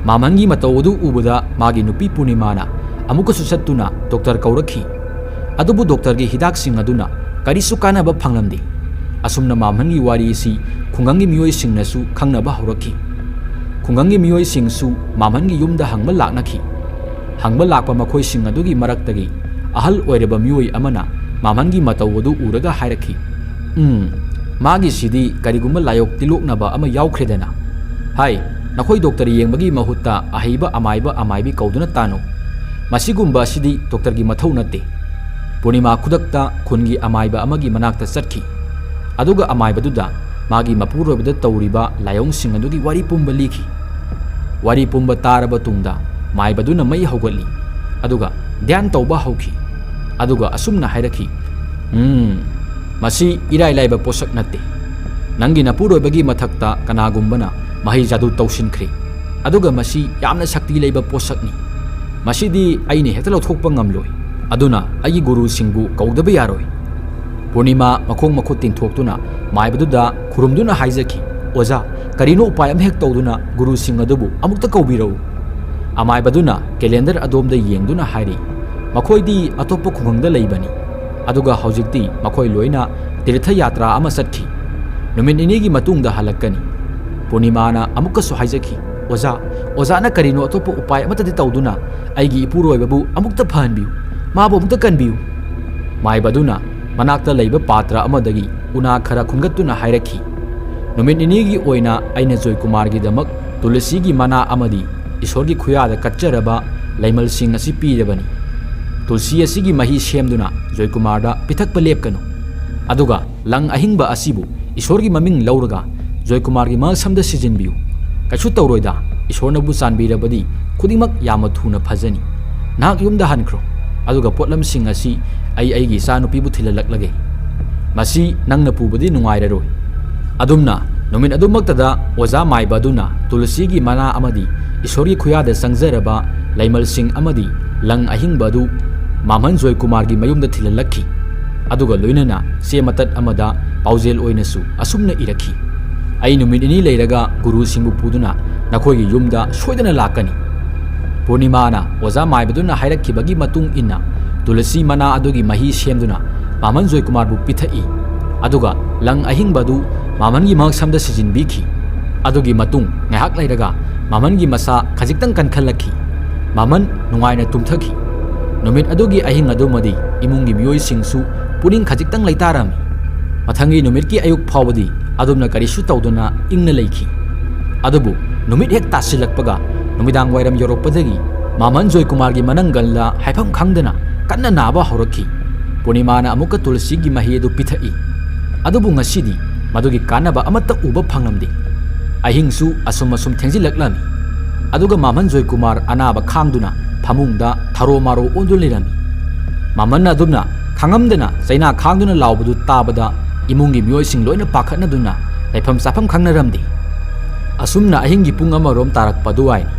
ꯃꯥꯝꯍꯟꯒꯤ ꯃꯇꯧ ꯑꯗꯨ ꯎꯕꯗ ꯃꯥꯒꯤ ꯅꯨꯄꯤ ꯄꯨꯔꯅꯤꯃꯥꯅ ꯑꯃꯨꯛꯀꯁꯨ ꯆꯠꯇꯨꯅ ꯗꯣꯛꯇꯔ ꯀꯧꯔꯛꯈꯤ꯫ ꯑꯗꯨꯕꯨ ꯗꯣꯛꯇꯔꯒꯤ ꯍꯤꯗꯥꯛꯁꯤꯡ ꯑꯗꯨꯅ ꯀꯔꯤꯁꯨ ꯀꯥꯟꯅꯕ ꯐꯪꯂꯝꯗꯦ꯫ ꯑꯁꯨꯝꯅ ꯃꯥꯝꯍꯟꯒꯤ ꯋꯥꯔꯤ ꯑꯁꯤ ꯈꯨꯡꯒꯪꯒꯤ ꯃꯤꯑꯣꯏꯁꯤꯡꯅꯁꯨ ꯈꯪꯅꯕ ꯍꯧꯔꯛꯈꯤ꯫ ꯈꯨꯡꯒꯪꯒꯤ ꯃꯤꯑꯣꯏꯁꯤꯡꯁꯨ ꯃꯥꯝꯍꯟꯒꯤ ꯌꯨꯝꯗ ꯍꯪꯕ ꯂꯥꯛꯅꯈꯤ꯫ ꯍꯪꯕ ꯂꯥꯛꯄ ꯃꯈꯣꯏꯁꯤꯡ ꯑꯗꯨꯒꯤ ꯃꯔꯛꯇꯒꯤ ꯑꯍꯜ ꯑꯣꯏꯔꯕ ꯃꯤꯑꯣꯏ ꯑꯃꯅ ꯃꯥꯝꯍꯟꯒꯤ ꯃꯇꯧ ꯑꯗꯨ ꯎꯔꯒ ꯍꯥꯏꯔꯛꯈꯤ, "ꯎꯝ, ꯃꯥꯒꯤꯁꯤꯗꯤ ꯀꯔꯤꯒꯨꯝꯕ ꯂꯥꯏꯑꯣꯛ ꯇꯤꯜꯂꯣꯛꯅꯕ ꯑꯃ ꯌꯥꯎꯈ꯭ꯔꯦꯗꯅ꯫ ꯍꯥꯏ, ꯅꯈꯣꯏ ꯗꯣꯛꯇꯔ ꯌꯦꯡꯕꯒꯤ ꯃꯍꯨꯠꯇ ꯑꯍꯩꯕ ꯑꯃꯥꯏꯕ ꯑꯃꯥꯏꯕꯤ ꯀꯧꯗꯨꯅ ꯇꯥꯅꯧ꯫ ꯃꯁꯤꯒꯨꯝꯕ ꯑꯁꯤꯗꯤ ꯗꯣꯛꯇꯔꯒꯤ ꯃꯊꯧ ꯅꯠꯇꯦ"꯫ ꯄꯨꯔꯅꯤꯃꯥ ꯈꯨꯗꯛꯇ ꯈꯨꯟꯒꯤ ꯑꯃꯥꯏꯕ ꯑꯃꯒꯤ ꯃꯅꯥꯛꯇ ꯆꯠꯈꯤ꯫ ꯑꯗꯨꯒ ꯑꯃꯥꯏꯕꯗꯨꯗ ꯃꯥꯒꯤ ꯃꯄꯨꯔꯣꯏꯕꯗ ꯇꯧꯔꯤꯕ ꯂꯥꯏꯑꯣꯡꯁꯤꯡ ꯑꯗꯨꯒꯤ ꯋꯥꯔꯤ ꯄꯨꯝꯕ ꯂꯤꯈꯤ꯫ ꯋꯥꯔꯤ ꯄꯨꯝꯕ ꯇꯥꯔꯕ ꯇꯨꯡꯗ ꯃꯥꯏꯕꯗꯨꯅ ꯃꯩ ꯍꯧꯒꯠꯂꯤ꯫ ꯑꯗꯨꯒ ꯙ꯭ꯌꯥꯟ ꯇꯧꯕ ꯍꯧꯈꯤ꯫ ꯑꯗꯨꯒ ꯑꯁꯨꯝꯅ ꯍꯥꯏꯔꯛꯈꯤ, "ꯎꯝ, ꯃꯁꯤ ꯏꯔꯥꯏ ꯂꯥꯏꯕ ꯄꯣꯠꯁꯛ ꯅꯠꯇꯦ꯫ ꯅꯪꯒꯤ ꯅꯄꯨꯔꯣꯏꯕꯒꯤ ꯃꯊꯛꯇ ꯀꯅꯥꯒꯨꯝꯕꯅ ꯃꯍꯩ ꯖꯥꯗꯨ ꯇꯧꯁꯤꯟꯈ꯭ꯔꯦ꯫ ꯑꯗꯨꯒ ꯃꯁꯤ ꯌꯥꯝꯅ ꯁꯛꯇꯤ ꯂꯩꯕ ꯄꯣꯠꯁꯛꯅꯤ꯫ ꯃꯁꯤꯗꯤ ꯑꯩꯅ ꯍꯦꯛꯇ ꯂꯧꯊꯣꯛꯄ ꯉꯝꯂꯣꯏ꯫ ꯑꯗꯨꯅ ꯑꯩꯒꯤ ꯒꯨꯔꯨꯁꯤꯡꯕꯨ ꯀꯧꯗꯕ ꯌꯥꯔꯣꯏ"꯫ ꯄꯨꯔꯅꯤꯃꯥ ꯃꯈꯣꯡ ꯃꯈꯨꯠ ꯇꯤꯡꯊꯣꯛꯇꯨꯅ ꯃꯥꯏꯕꯗꯨꯗ ꯈꯨꯔꯨꯝꯗꯨꯅ ꯍꯥꯏꯖꯈꯤ, "ꯑꯣꯖꯥ, ꯀꯔꯤꯅꯣ ꯎꯄꯥꯏ ꯑꯃ ꯍꯦꯛ ꯇꯧꯗꯨꯅ ꯒꯨꯔꯨꯁꯤꯡ ꯑꯗꯨꯕꯨ ꯑꯃꯨꯛꯇ ꯀꯧꯕꯤꯔꯛꯎ"꯫ ꯑꯃꯥꯏꯕꯗꯨꯅ ꯀꯦꯂꯦꯟꯗꯔ ꯑꯗꯣꯝꯗ ꯌꯦꯡꯗꯨꯅ ꯍꯥꯏꯔꯤ, "ꯃꯈꯣꯏꯗꯤ ꯑꯇꯣꯞꯄ ꯈꯨꯡꯒꯪꯗ ꯂꯩꯕꯅꯤ꯫ ꯑꯗꯨꯒ ꯍꯧꯖꯤꯛꯇꯤ ꯃꯈꯣꯏ ꯂꯣꯏꯅ ꯇꯤꯔꯊ ꯌꯥꯇ꯭ꯔꯥ ꯑꯃ ꯆꯠꯈꯤ꯫ ꯅꯨꯃꯤꯠ ꯅꯤꯅꯤꯒꯤ ꯃꯇꯨꯡꯗ ꯍꯜꯂꯛꯀꯅꯤ"꯫ ꯄꯨꯔꯅꯤꯃꯥꯅ ꯑꯃꯨꯛꯀꯁꯨ ꯍꯥꯏꯖꯈꯤ, "ꯑꯣꯖꯥ, ꯑꯣꯖꯥꯅ ꯀꯔꯤꯅꯣ ꯑꯇꯣꯞꯄ ꯎꯄꯥꯏ ꯑꯃꯠꯇꯗꯤ ꯇꯧꯗꯨꯅ ꯑꯩꯒꯤ ꯏꯄꯨꯔꯣꯏꯕꯕꯨ ꯑꯃꯨꯛꯇ ꯐꯍꯟꯕꯤꯌꯨ, ꯃꯥꯕꯨ ꯑꯃꯨꯛꯇ ꯀꯟꯕꯤꯌꯨ"꯫ ꯃꯥꯏꯕꯗꯨꯅ ꯃꯅꯥꯛꯇ ꯂꯩꯕ ꯄꯥꯇ꯭ꯔ ꯑꯃꯗꯒꯤ ꯎꯅꯥ ꯈꯔ ꯈꯨꯟꯒꯠꯇꯨꯅ ꯍꯥꯏꯔꯛꯈꯤ, "ꯅꯨꯃꯤꯠ ꯅꯤꯅꯤꯒꯤ ꯑꯣꯏꯅ ꯑꯩꯅ ꯖꯣꯏꯀꯨꯃꯥꯔꯒꯤꯗꯃꯛ ꯇꯨꯂꯁꯤꯒꯤ ꯃꯅꯥ ꯑꯃꯗꯤ ꯏꯁꯣꯔꯒꯤ ꯈꯨꯌꯥꯗ ꯀꯠꯆꯔꯕ ꯂꯩꯃꯜꯁꯤꯡ ꯑꯁꯤ ꯄꯤꯔꯕꯅꯤ꯫ ꯇꯨꯂꯁꯤ ꯑꯁꯤꯒꯤ ꯃꯍꯤ ꯁꯦꯝꯗꯨꯅ ꯖꯣꯏꯀꯨꯃꯥꯔꯗ ꯄꯤꯊꯛꯄ ꯂꯦꯞꯀꯅꯨ꯫ ꯑꯗꯨꯒ ꯂꯪ ꯑꯍꯤꯡꯕ ꯑꯁꯤꯕꯨ ꯏꯁꯣꯔꯒꯤ ꯃꯃꯤꯡ ꯂꯧꯔꯒ ꯖꯣꯏꯀꯨꯃꯥꯔꯒꯤ ꯃꯉꯛꯁꯝꯗ ꯁꯤꯖꯤꯟꯕꯤꯌꯨ꯫ ꯀꯩꯁꯨ ꯇꯧꯔꯣꯏꯗ, ꯏꯁꯣꯔꯅꯕꯨ ꯆꯥꯟꯕꯤꯔꯕꯗꯤ ꯈꯨꯗꯤꯡꯃꯛ ꯌꯥꯝꯅ ꯊꯨꯅ ꯐꯖꯅꯤ꯫ ꯅꯍꯥꯛ ꯌꯨꯝꯗ ꯍꯟꯈ꯭ꯔꯣ, ꯑꯗꯨꯒ ꯄꯣꯠꯂꯝꯁꯤꯡ ꯑꯁꯤ ꯑꯩ ꯑꯩꯒꯤ ꯏꯆꯥꯅꯨꯄꯤꯕꯨ ꯊꯤꯜꯍꯜꯂꯛꯂꯒꯦ꯫ ꯃꯁꯤ ꯅꯪꯅ ꯄꯨꯕꯗꯤ ꯅꯨꯡꯉꯥꯏꯔꯔꯣꯏ"꯫ ꯑꯗꯨꯝꯅ ꯅꯨꯃꯤꯠ ꯑꯗꯨꯃꯛꯇꯗ ꯑꯣꯖꯥ ꯃꯥꯏꯕ ꯑꯗꯨꯅ ꯇꯨꯂꯁꯤꯒꯤ ꯃꯅꯥ ꯑꯃꯗꯤ ꯏꯁꯣꯔꯒꯤ ꯈꯨꯌꯥꯗ ꯆꯪꯖꯔꯕ ꯂꯩꯃꯜꯁꯤꯡ ꯑꯃꯗꯤ ꯂꯪ ꯑꯍꯤꯡꯕ ꯑꯗꯨ ꯃꯥꯝꯍꯟ ꯖꯣꯏꯀꯨꯃꯥꯔꯒꯤ ꯃꯌꯨꯝꯗ ꯊꯤꯜꯍꯜꯂꯛꯈꯤ꯫ ꯑꯗꯨꯒ ꯂꯣꯏꯅꯅ ꯆꯦ ꯃꯇꯠ ꯑꯃꯗ ꯄꯥꯎꯖꯦꯜ ꯑꯣꯏꯅꯁꯨ ꯑꯁꯨꯝꯅ ꯏꯔꯛꯈꯤ, "ꯑꯩ ꯅꯨꯃꯤꯠ ꯅꯤꯅꯤ ꯂꯩꯔꯒ ꯒꯨꯔꯨꯁꯤꯡꯕꯨ ꯄꯨꯗꯨꯅ ꯅꯈꯣꯏꯒꯤ ꯌꯨꯝꯗ ꯁꯣꯏꯗꯅ ꯂꯥꯛꯀꯅꯤ"꯫ ꯄꯨꯔꯅꯤꯃꯥꯅ ꯑꯣꯖꯥ ꯃꯥꯏꯕꯗꯨꯅ ꯍꯥꯏꯔꯛꯈꯤꯕꯒꯤ ꯃꯇꯨꯡ ꯏꯟꯅ ꯇꯨꯂꯁꯤ ꯃꯅꯥ ꯑꯗꯨꯒꯤ ꯃꯍꯤ ꯁꯦꯝꯗꯨꯅ ꯃꯥꯝꯍꯟ ꯖꯣꯏꯀꯨꯃꯥꯔꯕꯨ ꯄꯤꯊꯛꯏ꯫ ꯑꯗꯨꯒ ꯂꯪ ꯑꯍꯤꯡꯕ ꯑꯗꯨ ꯃꯥꯝꯍꯟꯒꯤ ꯃꯉꯛꯁꯝꯗ ꯁꯤꯖꯤꯟꯕꯤꯈꯤ꯫ ꯑꯗꯨꯒꯤ ꯃꯇꯨꯡ ꯉꯥꯏꯍꯥꯛ ꯂꯩꯔꯒ ꯃꯥꯝꯍꯟꯒꯤ ꯃꯁꯥ ꯈꯖꯤꯛꯇꯪ ꯀꯟꯈꯠꯂꯛꯈꯤ꯫ ꯃꯥꯝꯍꯟ ꯅꯨꯡꯉꯥꯏꯅ ꯇꯨꯝꯊꯈꯤ꯫ ꯅꯨꯃꯤꯠ ꯑꯗꯨꯒꯤ ꯑꯍꯤꯡ ꯑꯗꯨꯃꯗꯤ ꯏꯃꯨꯡꯒꯤ ꯃꯤꯑꯣꯏꯁꯤꯡꯁꯨ ꯄꯨꯛꯅꯤꯡ ꯈꯖꯤꯛꯇꯪ ꯂꯩꯇꯥꯔꯝꯃꯤ꯫ ꯃꯊꯪꯒꯤ ꯅꯨꯃꯤꯠꯀꯤ ꯑꯌꯨꯛ ꯐꯥꯎꯕꯗꯤ ꯑꯗꯨꯝꯅ ꯀꯔꯤꯁꯨ ꯇꯧꯗꯅ ꯏꯪꯅ ꯂꯩꯈꯤ꯫ ꯑꯗꯨꯕꯨ ꯅꯨꯃꯤꯠ ꯍꯦꯛ ꯇꯥꯁꯤꯜꯂꯛꯄꯒ, ꯅꯨꯃꯤꯗꯥꯡ ꯋꯥꯏꯔꯝ ꯌꯧꯔꯛꯄꯗꯒꯤ ꯃꯥꯃꯟ ꯖꯣꯏꯀꯨꯃꯥꯔꯒꯤ ꯃꯅꯪꯒꯜꯗ ꯍꯥꯏꯐꯝ ꯈꯪꯗꯅ ꯀꯟꯅ ꯅꯥꯕ ꯍꯧꯔꯛꯈꯤ꯫ ꯄꯨꯔꯅꯤꯃꯥꯅ ꯑꯃꯨꯛꯀ ꯇꯨꯜꯁꯤꯒꯤ ꯃꯍꯤ ꯑꯗꯨ ꯄꯤꯊꯛꯏ꯫ ꯑꯗꯨꯕꯨ ꯉꯁꯤꯗꯤ ꯃꯗꯨꯒꯤ ꯀꯥꯟꯅꯕ ꯑꯃꯠꯇ ꯎꯕ ꯐꯪꯂꯝꯗꯦ꯫ ꯑꯍꯤꯡꯁꯨ ꯑꯁꯨꯝ ꯑꯁꯨꯝ ꯊꯦꯡꯖꯤꯜꯂꯛꯂꯝꯃꯤ꯫ ꯑꯗꯨꯒ ꯃꯥꯃꯟ ꯖꯣꯏꯀꯨꯃꯥꯔ ꯑꯅꯥꯕ ꯈꯥꯡꯗꯨꯅ ꯐꯃꯨꯡꯗ ꯊꯔꯣ ꯃꯥꯔꯣ ꯑꯣꯟꯗꯨꯅ ꯂꯩꯔꯝꯃꯤ꯫ ꯃꯥꯃꯟ ꯑꯗꯨꯝꯅ ꯈꯪꯉꯝꯗꯅ ꯆꯩꯅꯥ ꯈꯥꯡꯗꯨꯅ ꯂꯥꯎꯕꯗꯨ ꯇꯥꯕꯗ ꯏꯃꯨꯡꯒꯤ ꯃꯤꯑꯣꯏꯁꯤꯡ ꯂꯣꯏꯅ ꯄꯥꯈꯠꯅꯗꯨꯅ ꯂꯩꯐꯝ ꯆꯥꯐꯝ ꯈꯪꯅꯔꯝꯗꯦ꯫ ꯑꯁꯨꯝꯅ ꯑꯍꯤꯡꯒꯤ ꯄꯨꯡ ꯑꯃꯔꯣꯝ ꯇꯥꯔꯛꯄ ꯑꯗꯨꯋꯥꯏꯅꯤ꯫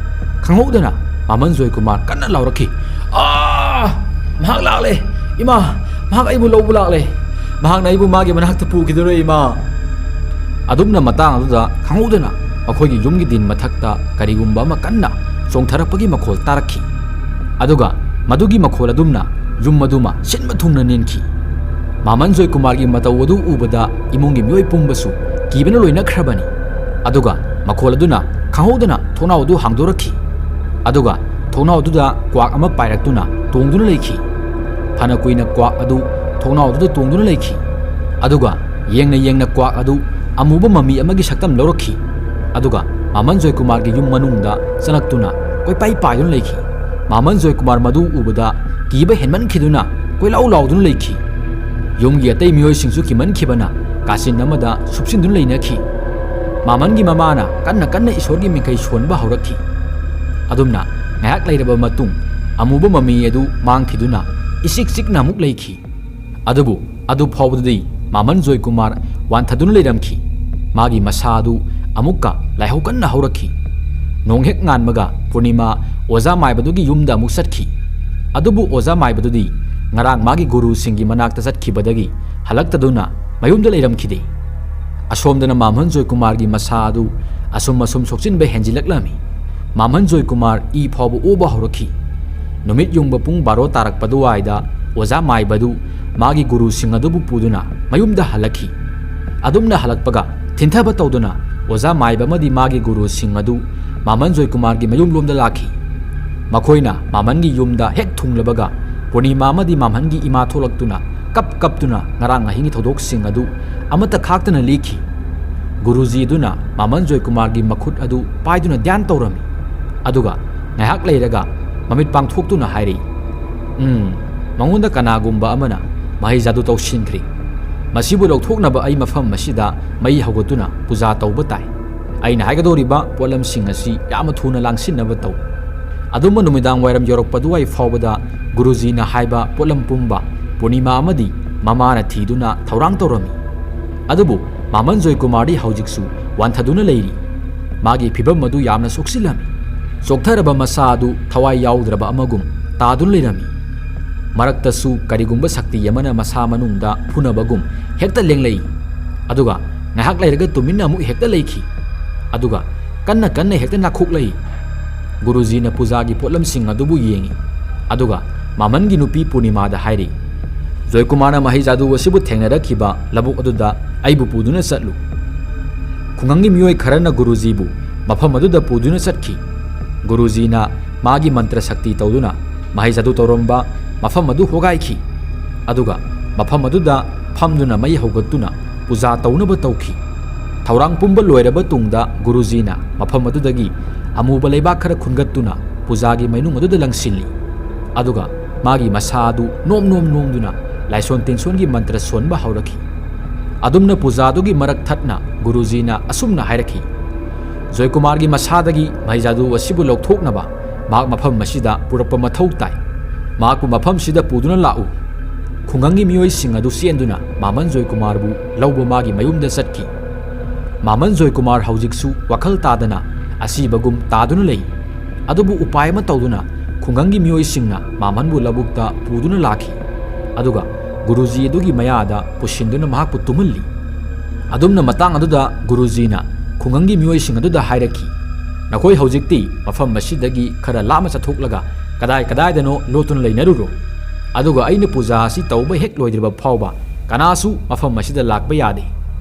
ꯈꯪꯍꯧꯗꯅ ꯃꯥꯃꯟ ꯖꯣꯏꯀꯨꯃꯥꯔ ꯀꯟꯅ ꯂꯥꯎꯔꯛꯈꯤ, "ꯑꯥ! ꯃꯍꯥꯛ ꯂꯥꯛꯂꯦ! ꯏꯃꯥ! ꯃꯍꯥꯛ ꯑꯩꯕꯨ ꯂꯧꯕ ꯂꯥꯛꯂꯦ! ꯃꯍꯥꯛꯅ ꯑꯩꯕꯨ ꯃꯥꯒꯤ ꯃꯅꯥꯛꯇ ꯄꯨꯈꯤꯗꯣꯔꯦ, ꯏꯃꯥ!" ꯑꯗꯨꯝꯅ ꯃꯇꯥꯡ ꯑꯗꯨꯗ ꯈꯪꯍꯧꯗꯅ ꯃꯈꯣꯏꯒꯤ ꯌꯨꯝꯒꯤ ꯗꯤꯟ ꯃꯊꯛꯇ ꯀꯔꯤꯒꯨꯝꯕ ꯑꯃ ꯀꯟꯅ ꯆꯣꯡꯊꯔꯛꯄꯒꯤ ꯃꯈꯣꯜ ꯇꯥꯔꯛꯈꯤ꯫ ꯑꯗꯨꯒ ꯃꯗꯨꯒꯤ ꯃꯈꯣꯜ ꯑꯗꯨꯝꯅ ꯌꯨꯝ ꯑꯗꯨꯃ ꯁꯤꯟꯕ ꯊꯨꯡꯅ ꯅꯦꯟꯈꯤ꯫ ꯃꯥꯃꯟ ꯖꯣꯏꯀꯨꯃꯥꯔꯒꯤ ꯃꯇꯧ ꯑꯗꯨ ꯎꯕꯗ ꯏꯃꯨꯡꯒꯤ ꯃꯤꯑꯣꯏ ꯄꯨꯝꯕꯁꯨ ꯀꯤꯕꯅ ꯂꯣꯏꯅꯈ꯭ꯔꯕꯅꯤ꯫ ꯑꯗꯨꯒ ꯃꯈꯣꯜ ꯑꯗꯨꯅ ꯈꯪꯍꯧꯗꯅ ꯊꯣꯡꯅꯥꯎ ꯑꯗꯨ ꯍꯥꯡꯗꯣꯔꯛꯈꯤ꯫ ꯑꯗꯨꯒ ꯊꯣꯡꯅꯥꯎ ꯑꯗꯨꯗ ꯀ꯭ꯋꯥꯛ ꯑꯃ ꯄꯥꯏꯔꯛꯇꯨꯅ ꯇꯣꯡꯗꯨꯅ ꯂꯩꯈꯤ꯫ ꯐꯅ ꯀꯨꯏꯅ ꯀ꯭ꯋꯥꯛ ꯑꯗꯨ ꯊꯣꯡꯅꯥꯎ ꯑꯗꯨꯗ ꯇꯣꯡꯗꯨꯅ ꯂꯩꯈꯤ꯫ ꯑꯗꯨꯒ ꯌꯦꯡꯅ ꯌꯦꯡꯅ ꯀ꯭ꯋꯥꯛ ꯑꯗꯨ ꯑꯃꯨꯕ ꯃꯃꯤ ꯑꯃꯒꯤ ꯁꯛꯇꯝ ꯂꯧꯔꯛꯈꯤ꯫ ꯑꯗꯨꯒ ꯃꯥꯃꯟ ꯖꯣꯏꯀꯨꯃꯥꯔꯒꯤ ꯌꯨꯝ ꯃꯅꯨꯡꯗ ꯆꯪꯂꯛꯇꯨꯅ ꯀꯣꯏꯄꯥꯏ ꯄꯥꯏꯗꯨꯅ ꯂꯩꯈꯤ꯫ ꯃꯥꯃꯟ ꯖꯣꯏꯀꯨꯃꯥꯔ ꯃꯗꯨ ꯎꯕꯗ ꯀꯤꯕ ꯍꯦꯟꯃꯟꯈꯤꯗꯨꯅ ꯀꯣꯏꯂꯥꯎ ꯂꯥꯎꯗꯨꯅ ꯂꯩꯈꯤ꯫ ꯌꯨꯝꯒꯤ ꯑꯇꯩ ꯃꯤꯑꯣꯏꯁꯤꯡꯁꯨ ꯀꯤꯃꯟꯈꯤꯕꯅ ꯀꯥꯆꯤꯟ ꯑꯃꯗ ꯁꯨꯞꯆꯤꯟꯗꯨꯅ ꯂꯩꯅꯈꯤ꯫ ꯃꯥꯃꯟꯒꯤ ꯃꯃꯥꯅ ꯀꯟꯅ ꯀꯟꯅ ꯏꯁꯣꯔꯒꯤ ꯃꯤꯡꯈꯩ ꯁꯣꯟꯕ ꯍꯧꯔꯛꯈꯤ꯫ ꯑꯗꯨꯝꯅ ꯉꯥꯏꯍꯥꯛ ꯂꯩꯔꯕ ꯃꯇꯨꯡ ꯑꯃꯨꯕ ꯃꯃꯤ ꯑꯗꯨ ꯃꯥꯡꯈꯤꯗꯨꯅ ꯏꯆꯤꯛ ꯆꯤꯛꯅ ꯑꯃꯨꯛ ꯂꯩꯈꯤ꯫ ꯑꯗꯨꯕꯨ ꯑꯗꯨ ꯐꯥꯎꯕꯗꯗꯤ ꯃꯥꯃꯟ ꯖꯣꯏꯀꯨꯃꯥꯔ ꯋꯥꯟꯊꯗꯨꯅ ꯂꯩꯔꯝꯈꯤ꯫ ꯃꯥꯒꯤ ꯃꯁꯥ ꯑꯗꯨ ꯑꯃꯨꯛꯀ ꯂꯥꯏꯍꯧ ꯀꯟꯅ ꯍꯧꯔꯛꯈꯤ꯫ ꯅꯣꯡ ꯍꯦꯛ ꯉꯥꯟꯕꯒ ꯄꯨꯔꯅꯤꯃꯥ ꯑꯣꯖꯥ ꯃꯥꯏꯕꯗꯨꯒꯤ ꯌꯨꯝꯗ ꯑꯃꯨꯛ ꯆꯠꯈꯤ꯫ ꯑꯗꯨꯕꯨ ꯑꯣꯖꯥ ꯃꯥꯏꯕꯗꯨꯗꯤ ꯉꯔꯥꯡ ꯃꯥꯒꯤ ꯒꯨꯔꯨꯁꯤꯡꯒꯤ ꯃꯅꯥꯛꯇ ꯆꯠꯈꯤꯕꯗꯒꯤ ꯍꯜꯂꯛꯇꯗꯨꯅ ꯃꯌꯨꯝꯗ ꯂꯩꯔꯝꯈꯤꯗꯦ꯫ ꯑꯁꯣꯝꯗꯅ ꯃꯥꯃꯟ ꯖꯣꯏꯀꯨꯃꯥꯔꯒꯤ ꯃꯁꯥ ꯑꯗꯨ ꯑꯁꯨꯝ ꯑꯁꯨꯝ ꯁꯣꯛꯆꯤꯟꯕ ꯍꯦꯟꯖꯤꯜꯂꯛꯂꯝꯃꯤ꯫ ꯃꯥꯃꯟ ꯖꯣꯏꯀꯨꯃꯥꯔ ꯏ ꯐꯥꯎꯕ ꯑꯣꯕ ꯍꯧꯔꯛꯈꯤ꯫ ꯅꯨꯃꯤꯠ ꯌꯨꯡꯕ ꯄꯨꯡ ꯕꯥꯔꯣ ꯇꯥꯔꯛꯄ ꯑꯗꯨꯋꯥꯏꯗ ꯑꯣꯖꯥ ꯃꯥꯏꯕꯗꯨ ꯃꯥꯒꯤ ꯒꯨꯔꯨꯁꯤꯡ ꯑꯗꯨꯕꯨ ꯄꯨꯗꯨꯅ ꯃꯌꯨꯝꯗ ꯍꯜꯂꯛꯈꯤ꯫ ꯑꯗꯨꯝꯅ ꯍꯜꯂꯛꯄꯒ ꯊꯤꯟꯊꯕ ꯇꯧꯗꯨꯅ ꯑꯣꯖꯥ ꯃꯥꯏꯕ ꯑꯃꯗꯤ ꯃꯥꯒꯤ ꯒꯨꯔꯨꯁꯤꯡ ꯑꯗꯨ ꯃꯥꯃꯟ ꯖꯣꯏꯀꯨꯃꯥꯔꯒꯤ ꯃꯌꯨꯝꯂꯣꯝꯗ ꯂꯥꯛꯈꯤ꯫ ꯃꯈꯣꯏꯅ ꯃꯥꯃꯟꯒꯤ ꯌꯨꯝꯗ ꯍꯦꯛ ꯊꯨꯡꯂꯕꯒ ꯄꯨꯔꯅꯤꯃꯥ ꯑꯃꯗꯤ ꯃꯥꯃꯟꯒꯤ ꯏꯃꯥ ꯊꯣꯛꯂꯛꯇꯨꯅ ꯀꯞ ꯀꯞꯇꯨꯅ ꯉꯔꯥꯡ ꯑꯍꯤꯡꯒꯤ ꯊꯧꯗꯣꯛꯁꯤꯡ ꯑꯗꯨ ꯑꯃꯠꯇ ꯈꯥꯛꯇꯅ ꯂꯤꯈꯤ꯫ ꯒꯨꯔꯨꯖꯤ ꯑꯗꯨꯅ ꯃꯥꯃꯟ ꯖꯣꯏꯀꯨꯃꯥꯔꯒꯤ ꯃꯈꯨꯠ ꯑꯗꯨ ꯄꯥꯏꯗꯨꯅ ꯙ꯭ꯌꯥꯟ ꯇꯧꯔꯝꯃꯤ꯫ ꯑꯗꯨꯒ ꯉꯥꯏꯍꯥꯛ ꯂꯩꯔꯒ ꯃꯃꯤꯠ ꯄꯥꯡꯊꯣꯛꯇꯨꯅ ꯍꯥꯏꯔꯛꯏ, "ꯎꯝ, ꯃꯉꯣꯟꯗ ꯀꯅꯥꯒꯨꯝꯕ ꯑꯃꯅ ꯃꯍꯩ ꯖꯥꯗꯨ ꯇꯧꯁꯤꯟꯈ꯭ꯔꯦ꯫ ꯃꯁꯤꯕꯨ ꯂꯧꯊꯣꯛꯅꯕ ꯑꯩ ꯃꯐꯝ ꯑꯁꯤꯗ ꯃꯩ ꯍꯧꯒꯠꯇꯨꯅ ꯄꯨꯖꯥ ꯇꯧꯕ ꯇꯥꯏ꯫ ꯑꯩꯅ ꯍꯥꯏꯒꯗꯧꯔꯤꯕ ꯄꯣꯠꯂꯝꯁꯤꯡ ꯑꯁꯤ ꯌꯥꯝꯅ ꯊꯨꯅ ꯂꯥꯡꯁꯤꯟꯅꯕ ꯇꯧ꯫" ꯑꯗꯨꯝꯕ ꯅꯨꯃꯤꯗꯥꯡ ꯋꯥꯏꯔꯝ ꯌꯧꯔꯛꯄ ꯑꯗꯨꯋꯥꯏ ꯐꯥꯎꯕꯗ ꯒꯨꯔꯨꯖꯤꯅ ꯍꯥꯏꯕ ꯄꯣꯠꯂꯝ ꯄꯨꯝꯕ ꯄꯨꯔꯅꯤꯃꯥ ꯑꯃꯗꯤ ꯃꯃꯥꯅ ꯊꯤꯗꯨꯅ ꯊꯧꯔꯥꯡ ꯇꯧꯔꯝꯃꯤ꯫ ꯑꯗꯨꯕꯨ ꯃꯥꯃꯟ ꯖꯣꯏꯀꯨꯃꯥꯔꯗꯤ ꯍꯧꯖꯤꯛꯁꯨ ꯋꯥꯟꯊꯗꯨꯅ ꯂꯩꯔꯤ꯫ ꯃꯥꯒꯤ ꯐꯤꯕꯝ ꯑꯗꯨ ꯌꯥꯝꯅ ꯁꯣꯛꯆꯤꯜꯂꯝꯃꯤ꯫ ꯆꯣꯛꯊꯔꯕ ꯃꯁꯥ ꯑꯗꯨ ꯊꯋꯥꯏ ꯌꯥꯎꯗ꯭ꯔꯕ ꯑꯃꯒꯨꯝ ꯇꯥꯗꯨꯅ ꯂꯩꯔꯝꯃꯤ꯫ ꯃꯔꯛꯇꯁꯨ ꯀꯔꯤꯒꯨꯝꯕ ꯁꯛꯇꯤ ꯑꯃꯅ ꯃꯁꯥ ꯃꯅꯨꯡꯗ ꯐꯨꯅꯕꯒꯨꯝ ꯍꯦꯛꯇ ꯂꯦꯡꯂꯛꯏ꯫ ꯑꯗꯨꯒ ꯉꯥꯏꯍꯥꯛ ꯂꯩꯔꯒ ꯇꯨꯃꯤꯟꯅ ꯑꯃꯨꯛ ꯍꯦꯛꯇ ꯂꯩꯈꯤ꯫ ꯑꯗꯨꯒ ꯀꯟꯅ ꯀꯟꯅ ꯍꯦꯛꯇ ꯅꯥꯈꯣꯛꯂꯛꯏ꯫ ꯒꯨꯔꯨꯖꯤꯅ ꯄꯨꯖꯥꯒꯤ ꯄꯣꯠꯂꯝꯁꯤꯡ ꯑꯗꯨꯕꯨ ꯌꯦꯡꯏ꯫ ꯑꯗꯨꯒ ꯃꯥꯃꯟꯒꯤ ꯅꯨꯄꯤ ꯄꯨꯔꯅꯤꯃꯥꯗ ꯍꯥꯏꯔꯤ, "ꯖꯣꯏꯀꯨꯃꯥꯔꯅ ꯃꯍꯩ ꯖꯥꯗꯨ ꯑꯁꯤꯕꯨ ꯊꯦꯡꯅꯔꯛꯈꯤꯕ ꯂꯧꯕꯨꯛ ꯑꯗꯨꯗ ꯑꯩꯕꯨ ꯄꯨꯗꯨꯅ ꯆꯠꯂꯨ꯫" ꯈꯨꯡꯒꯪꯒꯤ ꯃꯤꯑꯣꯏ ꯈꯔꯅ ꯒꯨꯔꯨꯖꯤꯕꯨ ꯃꯐꯝ ꯑꯗꯨꯗ ꯄꯨꯗꯨꯅ ꯆꯠꯈꯤ꯫ ꯒꯨꯔꯨꯖꯤꯅ ꯃꯥꯒꯤ ꯃꯟꯇ꯭ꯔ ꯁꯛꯇꯤ ꯇꯧꯗꯨꯅ ꯃꯍꯩ ꯖꯥꯗꯨ ꯇꯧꯔꯝꯕ ꯃꯐꯝ ꯑꯗꯨ ꯍꯣꯒꯥꯏꯈꯤ꯫ ꯑꯗꯨꯒ ꯃꯐꯝ ꯑꯗꯨꯗ ꯐꯝꯗꯨꯅ ꯃꯩ ꯍꯧꯒꯠꯇꯨꯅ ꯄꯨꯖꯥ ꯇꯧꯅꯕ ꯇꯧꯈꯤ꯫ ꯊꯧꯔꯥꯡ ꯄꯨꯝꯕ ꯂꯣꯏꯔꯕ ꯇꯨꯡꯗ ꯒꯨꯔꯨꯖꯤꯅ ꯃꯐꯝ ꯑꯗꯨꯗꯒꯤ ꯑꯃꯨꯕ ꯂꯩꯕꯥꯛ ꯈꯔ ꯈꯨꯟꯒꯠꯇꯨꯅ ꯄꯨꯖꯥꯒꯤ ꯃꯩꯅꯨꯡ ꯑꯗꯨꯗ ꯂꯪꯁꯤꯜꯂꯤ꯫ ꯑꯗꯨꯒ ꯃꯥꯒꯤ ꯃꯁꯥ ꯑꯗꯨ ꯅꯣꯝ ꯅꯣꯝ ꯅꯣꯝꯗꯨꯅ ꯂꯥꯏꯁꯣꯟ ꯇꯤꯟꯁꯣꯟꯒꯤ ꯃꯟꯇ꯭ꯔ ꯁꯣꯟꯕ ꯍꯧꯔꯛꯈꯤ꯫ ꯑꯗꯨꯝꯅ ꯄꯨꯖꯥꯗꯨꯒꯤ ꯃꯔꯛ ꯊꯠꯅ ꯒꯨꯔꯨꯖꯤꯅ ꯑꯁꯨꯝꯅ ꯍꯥꯏꯔꯛꯈꯤ, "ꯖꯣꯏꯀꯨꯃꯥꯔꯒꯤ ꯃꯁꯥꯗꯒꯤ ꯃꯍꯩ ꯖꯥꯗꯨ ꯑꯁꯤꯕꯨ ꯂꯧꯊꯣꯛꯅꯕ ꯃꯍꯥꯛ ꯃꯐꯝ ꯑꯁꯤꯗ ꯄꯨꯔꯛꯄ ꯃꯊꯧ ꯇꯥꯏ꯫ ꯃꯍꯥꯛꯄꯨ ꯃꯐꯝꯁꯤꯗ ꯄꯨꯗꯨꯅ ꯂꯥꯛꯎ꯫" ꯈꯨꯡꯒꯪꯒꯤ ꯃꯤꯑꯣꯏꯁꯤꯡ ꯑꯗꯨ ꯆꯦꯟꯗꯨꯅ ꯃꯥꯃꯟ ꯖꯣꯏꯀꯨꯃꯥꯔꯕꯨ ꯂꯧꯕ ꯃꯥꯒꯤ ꯃꯌꯨꯝꯗ ꯆꯠꯈꯤ꯫ ꯃꯥꯃꯟ ꯖꯣꯏꯀꯨꯃꯥꯔ ꯍꯧꯖꯤꯛꯁꯨ ꯋꯥꯈꯜ ꯇꯥꯗꯅ ꯑꯁꯤꯕꯒꯨꯝ ꯇꯥꯗꯨꯅ ꯂꯩ꯫ ꯑꯗꯨꯕꯨ ꯎꯄꯥꯏ ꯑꯃ ꯇꯧꯗꯨꯅ ꯈꯨꯡꯒꯪꯒꯤ ꯃꯤꯑꯣꯏꯁꯤꯡꯅ ꯃꯥꯃꯟꯕꯨ ꯂꯧꯕꯨꯛꯇ ꯄꯨꯗꯨꯅ ꯂꯥꯛꯈꯤ꯫ ꯑꯗꯨꯒ ꯒꯨꯔꯨꯖꯤ ꯑꯗꯨꯒꯤ ꯃꯌꯥꯗ ꯄꯨꯁꯤꯟꯗꯨꯅ ꯃꯍꯥꯛꯄꯨ ꯇꯨꯝꯍꯜꯂꯤ꯫ ꯑꯗꯨꯝꯅ ꯃꯇꯥꯡ ꯑꯗꯨꯗ ꯒꯨꯔꯨꯖꯤꯅ ꯈꯨꯡꯒꯪꯒꯤ ꯃꯤꯑꯣꯏꯁꯤꯡ ꯑꯗꯨꯗ ꯍꯥꯏꯔꯛꯈꯤ, "ꯅꯈꯣꯏ ꯍꯧꯖꯤꯛꯇꯤ ꯃꯐꯝ ꯑꯁꯤꯗꯒꯤ ꯈꯔ ꯂꯥꯞꯅ ꯆꯠꯊꯣꯛꯂꯒ ꯀꯗꯥꯏ ꯀꯗꯥꯏꯗꯅꯣ ꯂꯣꯠꯇꯨꯅ ꯂꯩꯅꯔꯨꯔꯣ꯫ ꯑꯗꯨꯒ ꯑꯩꯅ ꯄꯨꯖꯥ ꯑꯁꯤ ꯇꯧꯕ ꯍꯦꯛ ꯂꯣꯏꯗ꯭ꯔꯤꯕ ꯐꯥꯎꯕ ꯀꯅꯥꯁꯨ ꯃꯐꯝ ꯑꯁꯤꯗ ꯂꯥꯛꯄ ꯌꯥꯗꯦ꯫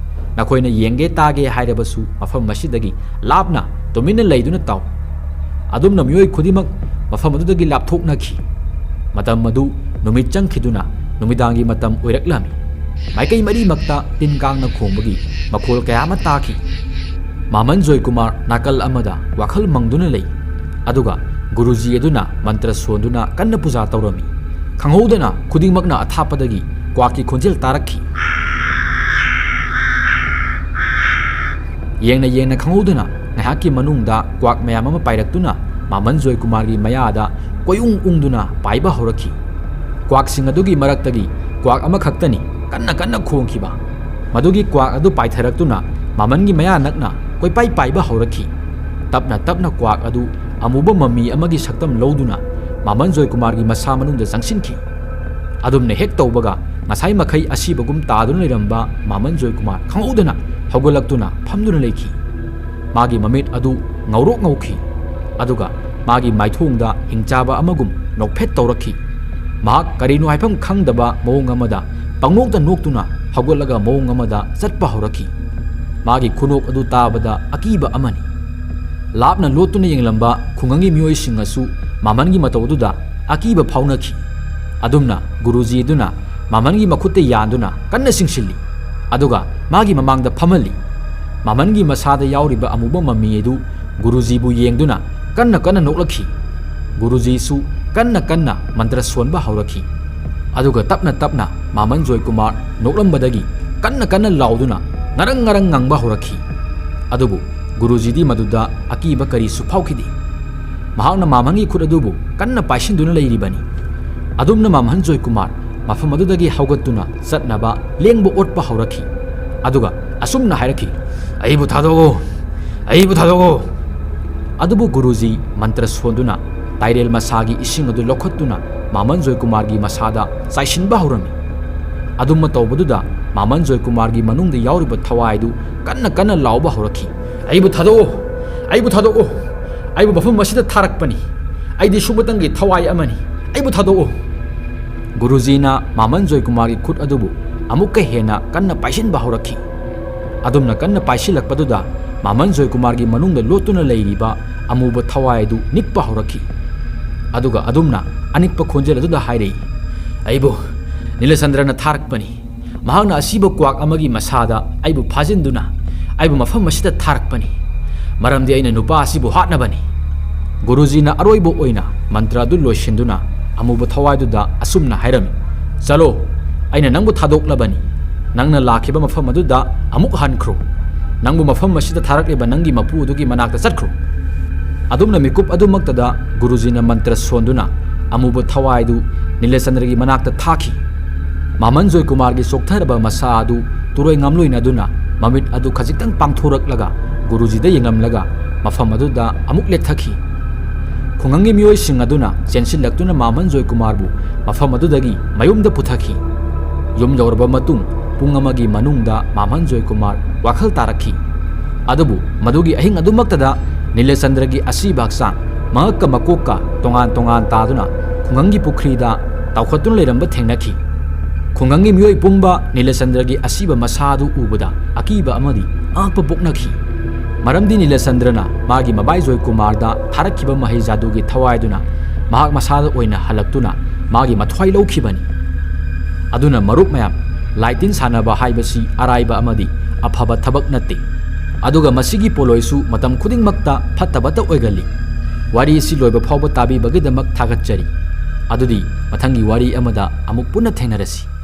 ꯅꯈꯣꯏꯅ ꯌꯦꯡꯒꯦ ꯇꯥꯒꯦ ꯍꯥꯏꯔꯕꯁꯨ ꯃꯐꯝ ꯑꯁꯤꯗꯒꯤ ꯂꯥꯞꯅ ꯇꯨꯃꯤꯟꯅ ꯂꯩꯗꯨꯅ ꯇꯥꯎ꯫" ꯑꯗꯨꯝꯅ ꯃꯤꯑꯣꯏ ꯈꯨꯗꯤꯡꯃꯛ ꯃꯐꯝ ꯑꯗꯨꯗꯒꯤ ꯂꯥꯞꯊꯣꯛꯅꯈꯤ꯫ ꯃꯇꯝ ꯑꯗꯨ ꯅꯨꯃꯤꯠ ꯆꯪꯈꯤꯗꯨꯅ ꯅꯨꯃꯤꯗꯥꯡꯒꯤ ꯃꯇꯝ ꯑꯣꯏꯔꯛꯂꯝꯃꯤ꯫ ꯃꯥꯏꯀꯩ ꯃꯔꯤꯃꯛꯇ ꯇꯤꯟ ꯀꯥꯡꯅ ꯈꯣꯡꯕꯒꯤ ꯃꯈꯣꯜ ꯀꯌꯥ ꯑꯃ ꯇꯥꯈꯤ꯫ ꯃꯥꯃꯟ ꯖꯣꯏꯀꯨꯃꯥꯔ ꯅꯥꯀꯜ ꯑꯃꯗ ꯋꯥꯈꯜ ꯃꯪꯗꯨꯅ ꯂꯩ, ꯑꯗꯨꯒ ꯒꯨꯔꯨꯖꯤ ꯑꯗꯨꯅ ꯃꯟꯇ꯭ꯔ ꯁꯣꯟꯗꯨꯅ ꯀꯟꯅ ꯄꯨꯖꯥ ꯇꯧꯔꯝꯃꯤ꯫ ꯈꯪꯍꯧꯗꯅ ꯈꯨꯗꯤꯡꯃꯛꯅ ꯑꯊꯥꯞꯄꯗꯒꯤ ꯀ꯭ꯋꯥꯛꯀꯤ ꯈꯣꯟꯖꯦꯜ ꯇꯥꯔꯛꯈꯤ꯫ ꯌꯦꯡꯅ ꯌꯦꯡꯅ ꯈꯪꯍꯧꯗꯅ ꯉꯥꯏꯍꯥꯛꯀꯤ ꯃꯅꯨꯡꯗ ꯀ꯭ꯋꯥꯛ ꯃꯌꯥꯝ ꯑꯃ ꯄꯥꯏꯔꯛꯇꯨꯅ ꯃꯥꯃꯟ ꯖꯣꯏꯀꯨꯃꯥꯔꯒꯤ ꯃꯌꯥꯗ ꯀꯣꯏꯎꯪ ꯎꯪꯗꯨꯅ ꯄꯥꯏꯕ ꯍꯧꯔꯛꯈꯤ꯫ ꯀ꯭ꯋꯥꯛꯁꯤꯡ ꯑꯗꯨꯒꯤ ꯃꯔꯛꯇꯒꯤ ꯀ꯭ꯋꯥꯛ ꯑꯃꯈꯛꯇꯅꯤ ꯀꯟꯅ ꯀꯟꯅ ꯈꯣꯡꯈꯤꯕ꯫ ꯃꯗꯨꯒꯤ ꯀ꯭ꯋꯥꯛ ꯑꯗꯨ ꯄꯥꯏꯊꯔꯛꯇꯨꯅ ꯃꯥꯃꯟꯒꯤ ꯃꯌꯥ ꯅꯛꯅ ꯀꯣꯏꯄꯥꯏ ꯄꯥꯏꯕ ꯍꯧꯔꯛꯈꯤ꯫ ꯇꯞꯅ ꯇꯞꯅ ꯀ꯭ꯋꯥꯛ ꯑꯗꯨ ꯑꯃꯨꯕ ꯃꯃꯤ ꯑꯃꯒꯤ ꯁꯛꯇꯝ ꯂꯧꯗꯨꯅ ꯃꯥꯃꯟ ꯖꯣꯏꯀꯨꯃꯥꯔꯒꯤ ꯃꯁꯥ ꯃꯅꯨꯡꯗ ꯆꯪꯁꯤꯟꯈꯤ꯫ ꯑꯗꯨꯝꯅ ꯍꯦꯛ ꯇꯧꯕꯒ ꯉꯁꯥꯏ ꯃꯈꯩ ꯑꯁꯤꯕꯒꯨꯝ ꯇꯥꯗꯨꯅ ꯂꯩꯔꯝꯕ ꯃꯥꯃꯟ ꯖꯣꯏꯀꯨꯃꯥꯔ ꯈꯪꯍꯧꯗꯅ ꯍꯧꯒꯠꯂꯛꯇꯨꯅ ꯐꯝꯗꯨꯅ ꯂꯩꯈꯤ꯫ ꯃꯥꯒꯤ ꯃꯃꯤꯠ ꯑꯗꯨ ꯉꯧꯔꯣꯛ ꯉꯧꯈꯤ, ꯑꯗꯨꯒ ꯃꯥꯒꯤ ꯃꯥꯏꯊꯣꯡꯗ ꯍꯤꯡꯆꯥꯕ ꯑꯃꯒꯨꯝ ꯅꯣꯛꯐꯦꯠ ꯇꯧꯔꯛꯈꯤ꯫ ꯃꯍꯥꯛ ꯀꯔꯤꯅꯣ ꯍꯥꯏꯐꯝ ꯈꯪꯗꯕ ꯃꯑꯣꯡ ꯑꯃꯗ ꯄꯪꯅꯣꯛꯇ ꯅꯣꯛꯇꯨꯅ ꯍꯧꯒꯠꯂꯒ ꯃꯑꯣꯡ ꯑꯃꯗ ꯆꯠꯄ ꯍꯧꯔꯛꯈꯤ꯫ ꯃꯥꯒꯤ ꯈꯨꯅꯣꯛ ꯑꯗꯨ ꯇꯥꯕꯗ ꯑꯀꯤꯕ ꯑꯃꯅꯤ꯫ ꯂꯥꯞꯅ ꯂꯣꯠꯇꯨꯅ ꯌꯦꯡꯂꯝꯕ ꯈꯨꯡꯒꯪꯒꯤ ꯃꯤꯑꯣꯏꯁꯤꯡꯅꯁꯨ ꯃꯥꯃꯟꯒꯤ ꯃꯇꯧ ꯑꯗꯨꯗ ꯑꯀꯤꯕ ꯐꯥꯎꯅꯈꯤ꯫ ꯑꯗꯨꯝꯅ ꯒꯨꯔꯨꯖꯤ ꯑꯗꯨꯅ ꯃꯥꯃꯟꯒꯤ ꯃꯈꯨꯠꯇ ꯌꯥꯟꯗꯨꯅ ꯀꯟꯅ ꯆꯤꯡꯁꯤꯜꯂꯤ, ꯑꯗꯨꯒ ꯃꯥꯒꯤ ꯃꯃꯥꯡꯗ ꯐꯝꯍꯜꯂꯤ꯫ ꯃꯥꯃꯟꯒꯤ ꯃꯁꯥꯗ ꯌꯥꯎꯔꯤꯕ ꯑꯃꯨꯕ ꯃꯃꯤ ꯑꯗꯨ ꯒꯨꯔꯨꯖꯤꯕꯨ ꯌꯦꯡꯗꯨꯅ ꯀꯟꯅ ꯀꯟꯅ ꯅꯣꯛꯂꯛꯈꯤ꯫ ꯒꯨꯔꯨꯖꯤꯁꯨ ꯀꯟꯅ ꯀꯟꯅ ꯃꯟꯇ꯭ꯔ ꯁꯣꯟꯕ ꯍꯧꯔꯛꯈꯤ꯫ ꯑꯗꯨꯒ ꯇꯞꯅ ꯇꯞꯅ ꯃꯥꯃꯟ ꯖꯣꯏꯀꯨꯃꯥꯔ ꯅꯣꯛꯂꯝꯕꯗꯒꯤ ꯀꯟꯅ ꯀꯟꯅ ꯂꯥꯎꯗꯨꯅ ꯉꯔꯪ ꯉꯔꯪ ꯉꯪꯕ ꯍꯧꯔꯛꯈꯤ꯫ ꯑꯗꯨꯕꯨ ꯒꯨꯔꯨꯖꯤꯗꯤ ꯃꯗꯨꯗ ꯑꯀꯤꯕ ꯀꯔꯤꯁꯨ ꯐꯥꯎꯈꯤꯗꯦ꯫ ꯃꯍꯥꯛꯅ ꯃꯥꯃꯟꯒꯤ ꯈꯨꯠ ꯑꯗꯨꯕꯨ ꯀꯟꯅ ꯄꯥꯏꯁꯤꯟꯗꯨꯅ ꯂꯩꯔꯤꯕꯅꯤ꯫ ꯑꯗꯨꯝꯅ ꯃꯥꯃꯟ ꯖꯣꯏꯀꯨꯃꯥꯔ ꯃꯐꯝ ꯑꯗꯨꯗꯒꯤ ꯍꯧꯒꯠꯇꯨꯅ ꯆꯠꯅꯕ ꯂꯦꯡꯕ ꯑꯣꯠꯄ ꯍꯧꯔꯛꯈꯤ꯫ ꯑꯗꯨꯒ ꯑꯁꯨꯝꯅ ꯍꯥꯏꯔꯛꯈꯤ, "ꯑꯩꯕꯨ ꯊꯥꯗꯣꯛꯑꯣ, ꯑꯩꯕꯨ ꯊꯥꯗꯣꯛꯑꯣ!" ꯑꯗꯨꯕꯨ ꯒꯨꯔꯨꯖꯤ ꯃꯟꯇ꯭ꯔ ꯁꯣꯟꯗꯨꯅ ꯇꯥꯏꯔꯦꯜ ꯃꯁꯥꯒꯤ ꯏꯁꯤꯡ ꯑꯗꯨ ꯂꯧꯈꯠꯇꯨꯅ ꯃꯥꯃꯟ ꯖꯣꯏꯀꯨꯃꯥꯔꯒꯤ ꯃꯁꯥꯗ ꯆꯥꯏꯁꯤꯟꯕ ꯍꯧꯔꯝꯃꯤ꯫ ꯑꯗꯨꯝꯅ ꯇꯧꯕꯗꯨꯗ ꯃꯥꯃꯟ ꯖꯣꯏꯀꯨꯃꯥꯔꯒꯤ ꯃꯅꯨꯡꯗ ꯌꯥꯎꯔꯤꯕ ꯊꯋꯥꯏꯗꯨ ꯀꯟꯅ ꯀꯟꯅ ꯂꯥꯎꯕ ꯍꯧꯔꯛꯈꯤ, "ꯑꯩꯕꯨ ꯊꯥꯗꯣꯛꯑꯣ! ꯑꯩꯕꯨ ꯊꯥꯗꯣꯛꯑꯣ! ꯑꯩꯕꯨ ꯃꯐꯝ ꯑꯁꯤꯗ ꯊꯥꯔꯛꯄꯅꯤ꯫ ꯑꯩꯗꯤ ꯁꯨꯝꯕꯇꯪꯒꯤ ꯊꯋꯥꯏ ꯑꯃꯅꯤ꯫ ꯑꯩꯕꯨ ꯊꯥꯗꯣꯛꯑꯣ!" ꯒꯨꯔꯨꯖꯤꯅ ꯃꯥꯃꯟ ꯖꯣꯏꯀꯨꯃꯥꯔꯒꯤ ꯈꯨꯠ ꯑꯗꯨꯕꯨ ꯑꯃꯨꯛꯀ ꯍꯦꯟꯅ ꯀꯟꯅ ꯄꯥꯏꯁꯤꯟꯕ ꯍꯧꯔꯛꯈꯤ꯫ ꯑꯗꯨꯝꯅ ꯀꯟꯅ ꯄꯥꯏꯁꯤꯜꯂꯛꯄꯗꯨꯗ ꯃꯥꯃꯟ ꯖꯣꯏꯀꯨꯃꯥꯔꯒꯤ ꯃꯅꯨꯡꯗ ꯂꯣꯠꯇꯨꯅ ꯂꯩꯔꯤꯕ ꯑꯃꯨꯕ ꯊꯋꯥꯏ ꯑꯗꯨ ꯅꯤꯛꯄ ꯍꯧꯔꯛꯈꯤ꯫ ꯑꯗꯨꯒ ꯑꯗꯨꯝꯅ ꯑꯅꯤꯛꯄ ꯈꯣꯟꯖꯦꯜ ꯑꯗꯨꯗ ꯍꯥꯏꯔꯛꯏ, "ꯑꯩꯕꯨ, ꯅꯤꯂꯆꯟꯗ꯭ꯔꯅ ꯊꯥꯔꯛꯄꯅꯤ꯫ ꯃꯍꯥꯛꯅ ꯑꯁꯤꯕ ꯀ꯭ꯋꯥꯛ ꯑꯃꯒꯤ ꯃꯁꯥꯗ ꯑꯩꯕꯨ ꯐꯥꯖꯤꯟꯗꯨꯅ ꯑꯩꯕꯨ ꯃꯐꯝ ꯑꯁꯤꯗ ꯊꯥꯔꯛꯄꯅꯤ꯫ ꯃꯔꯝꯗꯤ ꯑꯩꯅ ꯅꯨꯄꯥ ꯑꯁꯤꯕꯨ ꯍꯥꯠꯅꯕꯅꯤ꯫ ꯒꯨꯔꯨꯖꯤꯅ ꯑꯔꯣꯏꯕ ꯑꯣꯏꯅ ꯃꯟꯇ꯭ꯔ ꯑꯗꯨ ꯂꯣꯏꯁꯤꯟꯗꯨꯅ ꯑꯃꯨꯕ ꯊꯋꯥꯏꯗꯨꯗ ꯑꯁꯨꯝꯅ ꯍꯥꯏꯔꯝꯃꯤ, "ꯆꯠꯂꯣ, ꯑꯩꯅ ꯅꯪꯕꯨ ꯊꯥꯗꯣꯛꯂꯕꯅꯤ꯫ ꯅꯪꯅ ꯂꯥꯛꯈꯤꯕ ꯃꯐꯝ ꯑꯗꯨꯗ ꯑꯃꯨꯛ ꯍꯟꯈ꯭ꯔꯣ꯫ ꯅꯪꯕꯨ ꯃꯐꯝ ꯑꯁꯤꯗ ꯊꯥꯔꯛꯂꯤꯕ ꯅꯪꯒꯤ ꯃꯄꯨ ꯑꯗꯨꯒꯤ ꯃꯅꯥꯛꯇ ꯆꯠꯈ꯭ꯔꯣ"꯫ ꯑꯗꯨꯝꯅ ꯃꯤꯀꯨꯞ ꯑꯗꯨꯃꯛꯇꯗ ꯒꯨꯔꯨꯖꯤꯅ ꯃꯟꯇ꯭ꯔ ꯁꯣꯟꯗꯨꯅ ꯑꯃꯨꯕ ꯊꯋꯥꯏꯗꯨ ꯅꯤꯂꯆꯟꯗ꯭ꯔꯒꯤ ꯃꯅꯥꯛꯇ ꯊꯥꯈꯤ꯫ ꯃꯥꯃꯟ ꯖꯣꯏꯀꯨꯃꯥꯔꯒꯤ ꯆꯣꯛꯊꯔꯕ ꯃꯁꯥ ꯑꯗꯨ ꯇꯨꯔꯣꯏ ꯉꯥꯝꯂꯣꯏꯅꯗꯨꯅ ꯃꯃꯤꯠ ꯑꯗꯨ ꯈꯖꯤꯛꯇꯪ ꯄꯥꯡꯊꯣꯔꯛꯂꯒ ꯒꯨꯔꯨꯖꯤꯗ ꯌꯦꯡꯂꯝꯂꯒ ꯃꯐꯝ ꯑꯗꯨꯗ ꯑꯃꯨꯛ ꯂꯦꯞꯊꯈꯤ꯫ ꯈꯨꯡꯒꯪꯒꯤ ꯃꯤꯑꯣꯏꯁꯤꯡ ꯑꯗꯨꯅ ꯆꯦꯟꯁꯤꯜꯂꯛꯇꯨꯅ ꯃꯥꯃꯟ ꯖꯣꯏꯀꯨꯃꯥꯔꯕꯨ ꯃꯐꯝ ꯑꯗꯨꯗꯒꯤ ꯃꯌꯨꯝꯗ ꯄꯨꯊꯈꯤ꯫ ꯌꯨꯝ ꯌꯧꯔꯕ ꯃꯇꯨꯡ ꯄꯨꯡ ꯑꯃꯒꯤ ꯃꯅꯨꯡꯗ ꯃꯥꯃꯟ ꯖꯣꯏꯀꯨꯃꯥꯔ ꯋꯥꯈꯜ ꯇꯥꯔꯛꯈꯤ꯫ ꯑꯗꯨꯕꯨ ꯃꯗꯨꯒꯤ ꯑꯍꯤꯡ ꯑꯗꯨꯃꯛꯇꯗ ꯅꯤꯂꯆꯟꯗ꯭ꯔꯒꯤ ꯑꯁꯤꯕ ꯍꯛꯆꯥꯡ ꯃꯉꯛꯀ ꯃꯀꯣꯛꯀ ꯇꯣꯉꯥꯟ ꯇꯣꯉꯥꯟ ꯇꯥꯗꯨꯅ ꯈꯨꯡꯒꯪꯒꯤ ꯄꯨꯈ꯭ꯔꯤꯗ ꯇꯥꯎꯈꯠꯇꯨꯅ ꯂꯩꯔꯝꯕ ꯊꯦꯡꯅꯈꯤ꯫ ꯈꯨꯡꯒꯪꯒꯤ ꯃꯤꯑꯣꯏ ꯄꯨꯝꯕ ꯅꯤꯂꯆꯟꯗ꯭ꯔꯒꯤ ꯑꯁꯤꯕ ꯃꯁꯥ ꯑꯗꯨ ꯎꯕꯗ ꯑꯀꯤꯕ ꯑꯃꯗꯤ ꯑꯉꯛꯄ ꯄꯣꯛꯅꯈꯤ꯫ ꯃꯔꯝꯗꯤ ꯅꯤꯂꯆꯟꯗ꯭ꯔꯅ ꯃꯥꯒꯤ ꯃꯕꯥꯏ ꯖꯣꯏꯀꯨꯃꯥꯔꯗ ꯊꯥꯔꯛꯈꯤꯕ ꯃꯍꯩ ꯖꯥꯗꯨꯒꯤ ꯊꯋꯥꯏꯗꯨꯅ ꯃꯍꯥꯛ ꯃꯁꯥꯗ ꯑꯣꯏꯅ ꯍꯜꯂꯛꯇꯨꯅ ꯃꯥꯒꯤ ꯃꯊ꯭ꯋꯥꯏ ꯂꯧꯈꯤꯕꯅꯤ꯫ ꯑꯗꯨꯅ ꯃꯔꯨꯞ ꯃꯌꯥꯝ, ꯂꯥꯏꯇꯤꯟ ꯁꯥꯟꯅꯕ ꯍꯥꯏꯕꯁꯤ ꯑꯔꯥꯏꯕ ꯑꯃꯗꯤ ꯑꯐꯕ ꯊꯕꯛ ꯅꯠꯇꯦ꯫ ꯑꯗꯨꯒ ꯃꯁꯤꯒꯤ ꯄꯣꯠꯂꯣꯏꯁꯨ ꯃꯇꯝ ꯈꯨꯗꯤꯡꯃꯛꯇ ꯐꯠꯇꯕꯇ ꯑꯣꯏꯒꯜꯂꯤ꯫ ꯋꯥꯔꯤ ꯑꯁꯤ ꯂꯣꯏꯕ ꯐꯥꯎꯕ ꯇꯥꯕꯤꯕꯒꯤꯗꯃꯛ ꯊꯥꯒꯠꯆꯔꯤ꯫ ꯑꯗꯨꯗꯤ ꯃꯊꯪꯒꯤ ꯋꯥꯔꯤ ꯑꯃꯗ ꯑꯃꯨꯛ ꯄꯨꯟꯅ ꯊꯦꯡꯅꯔꯁꯤ꯫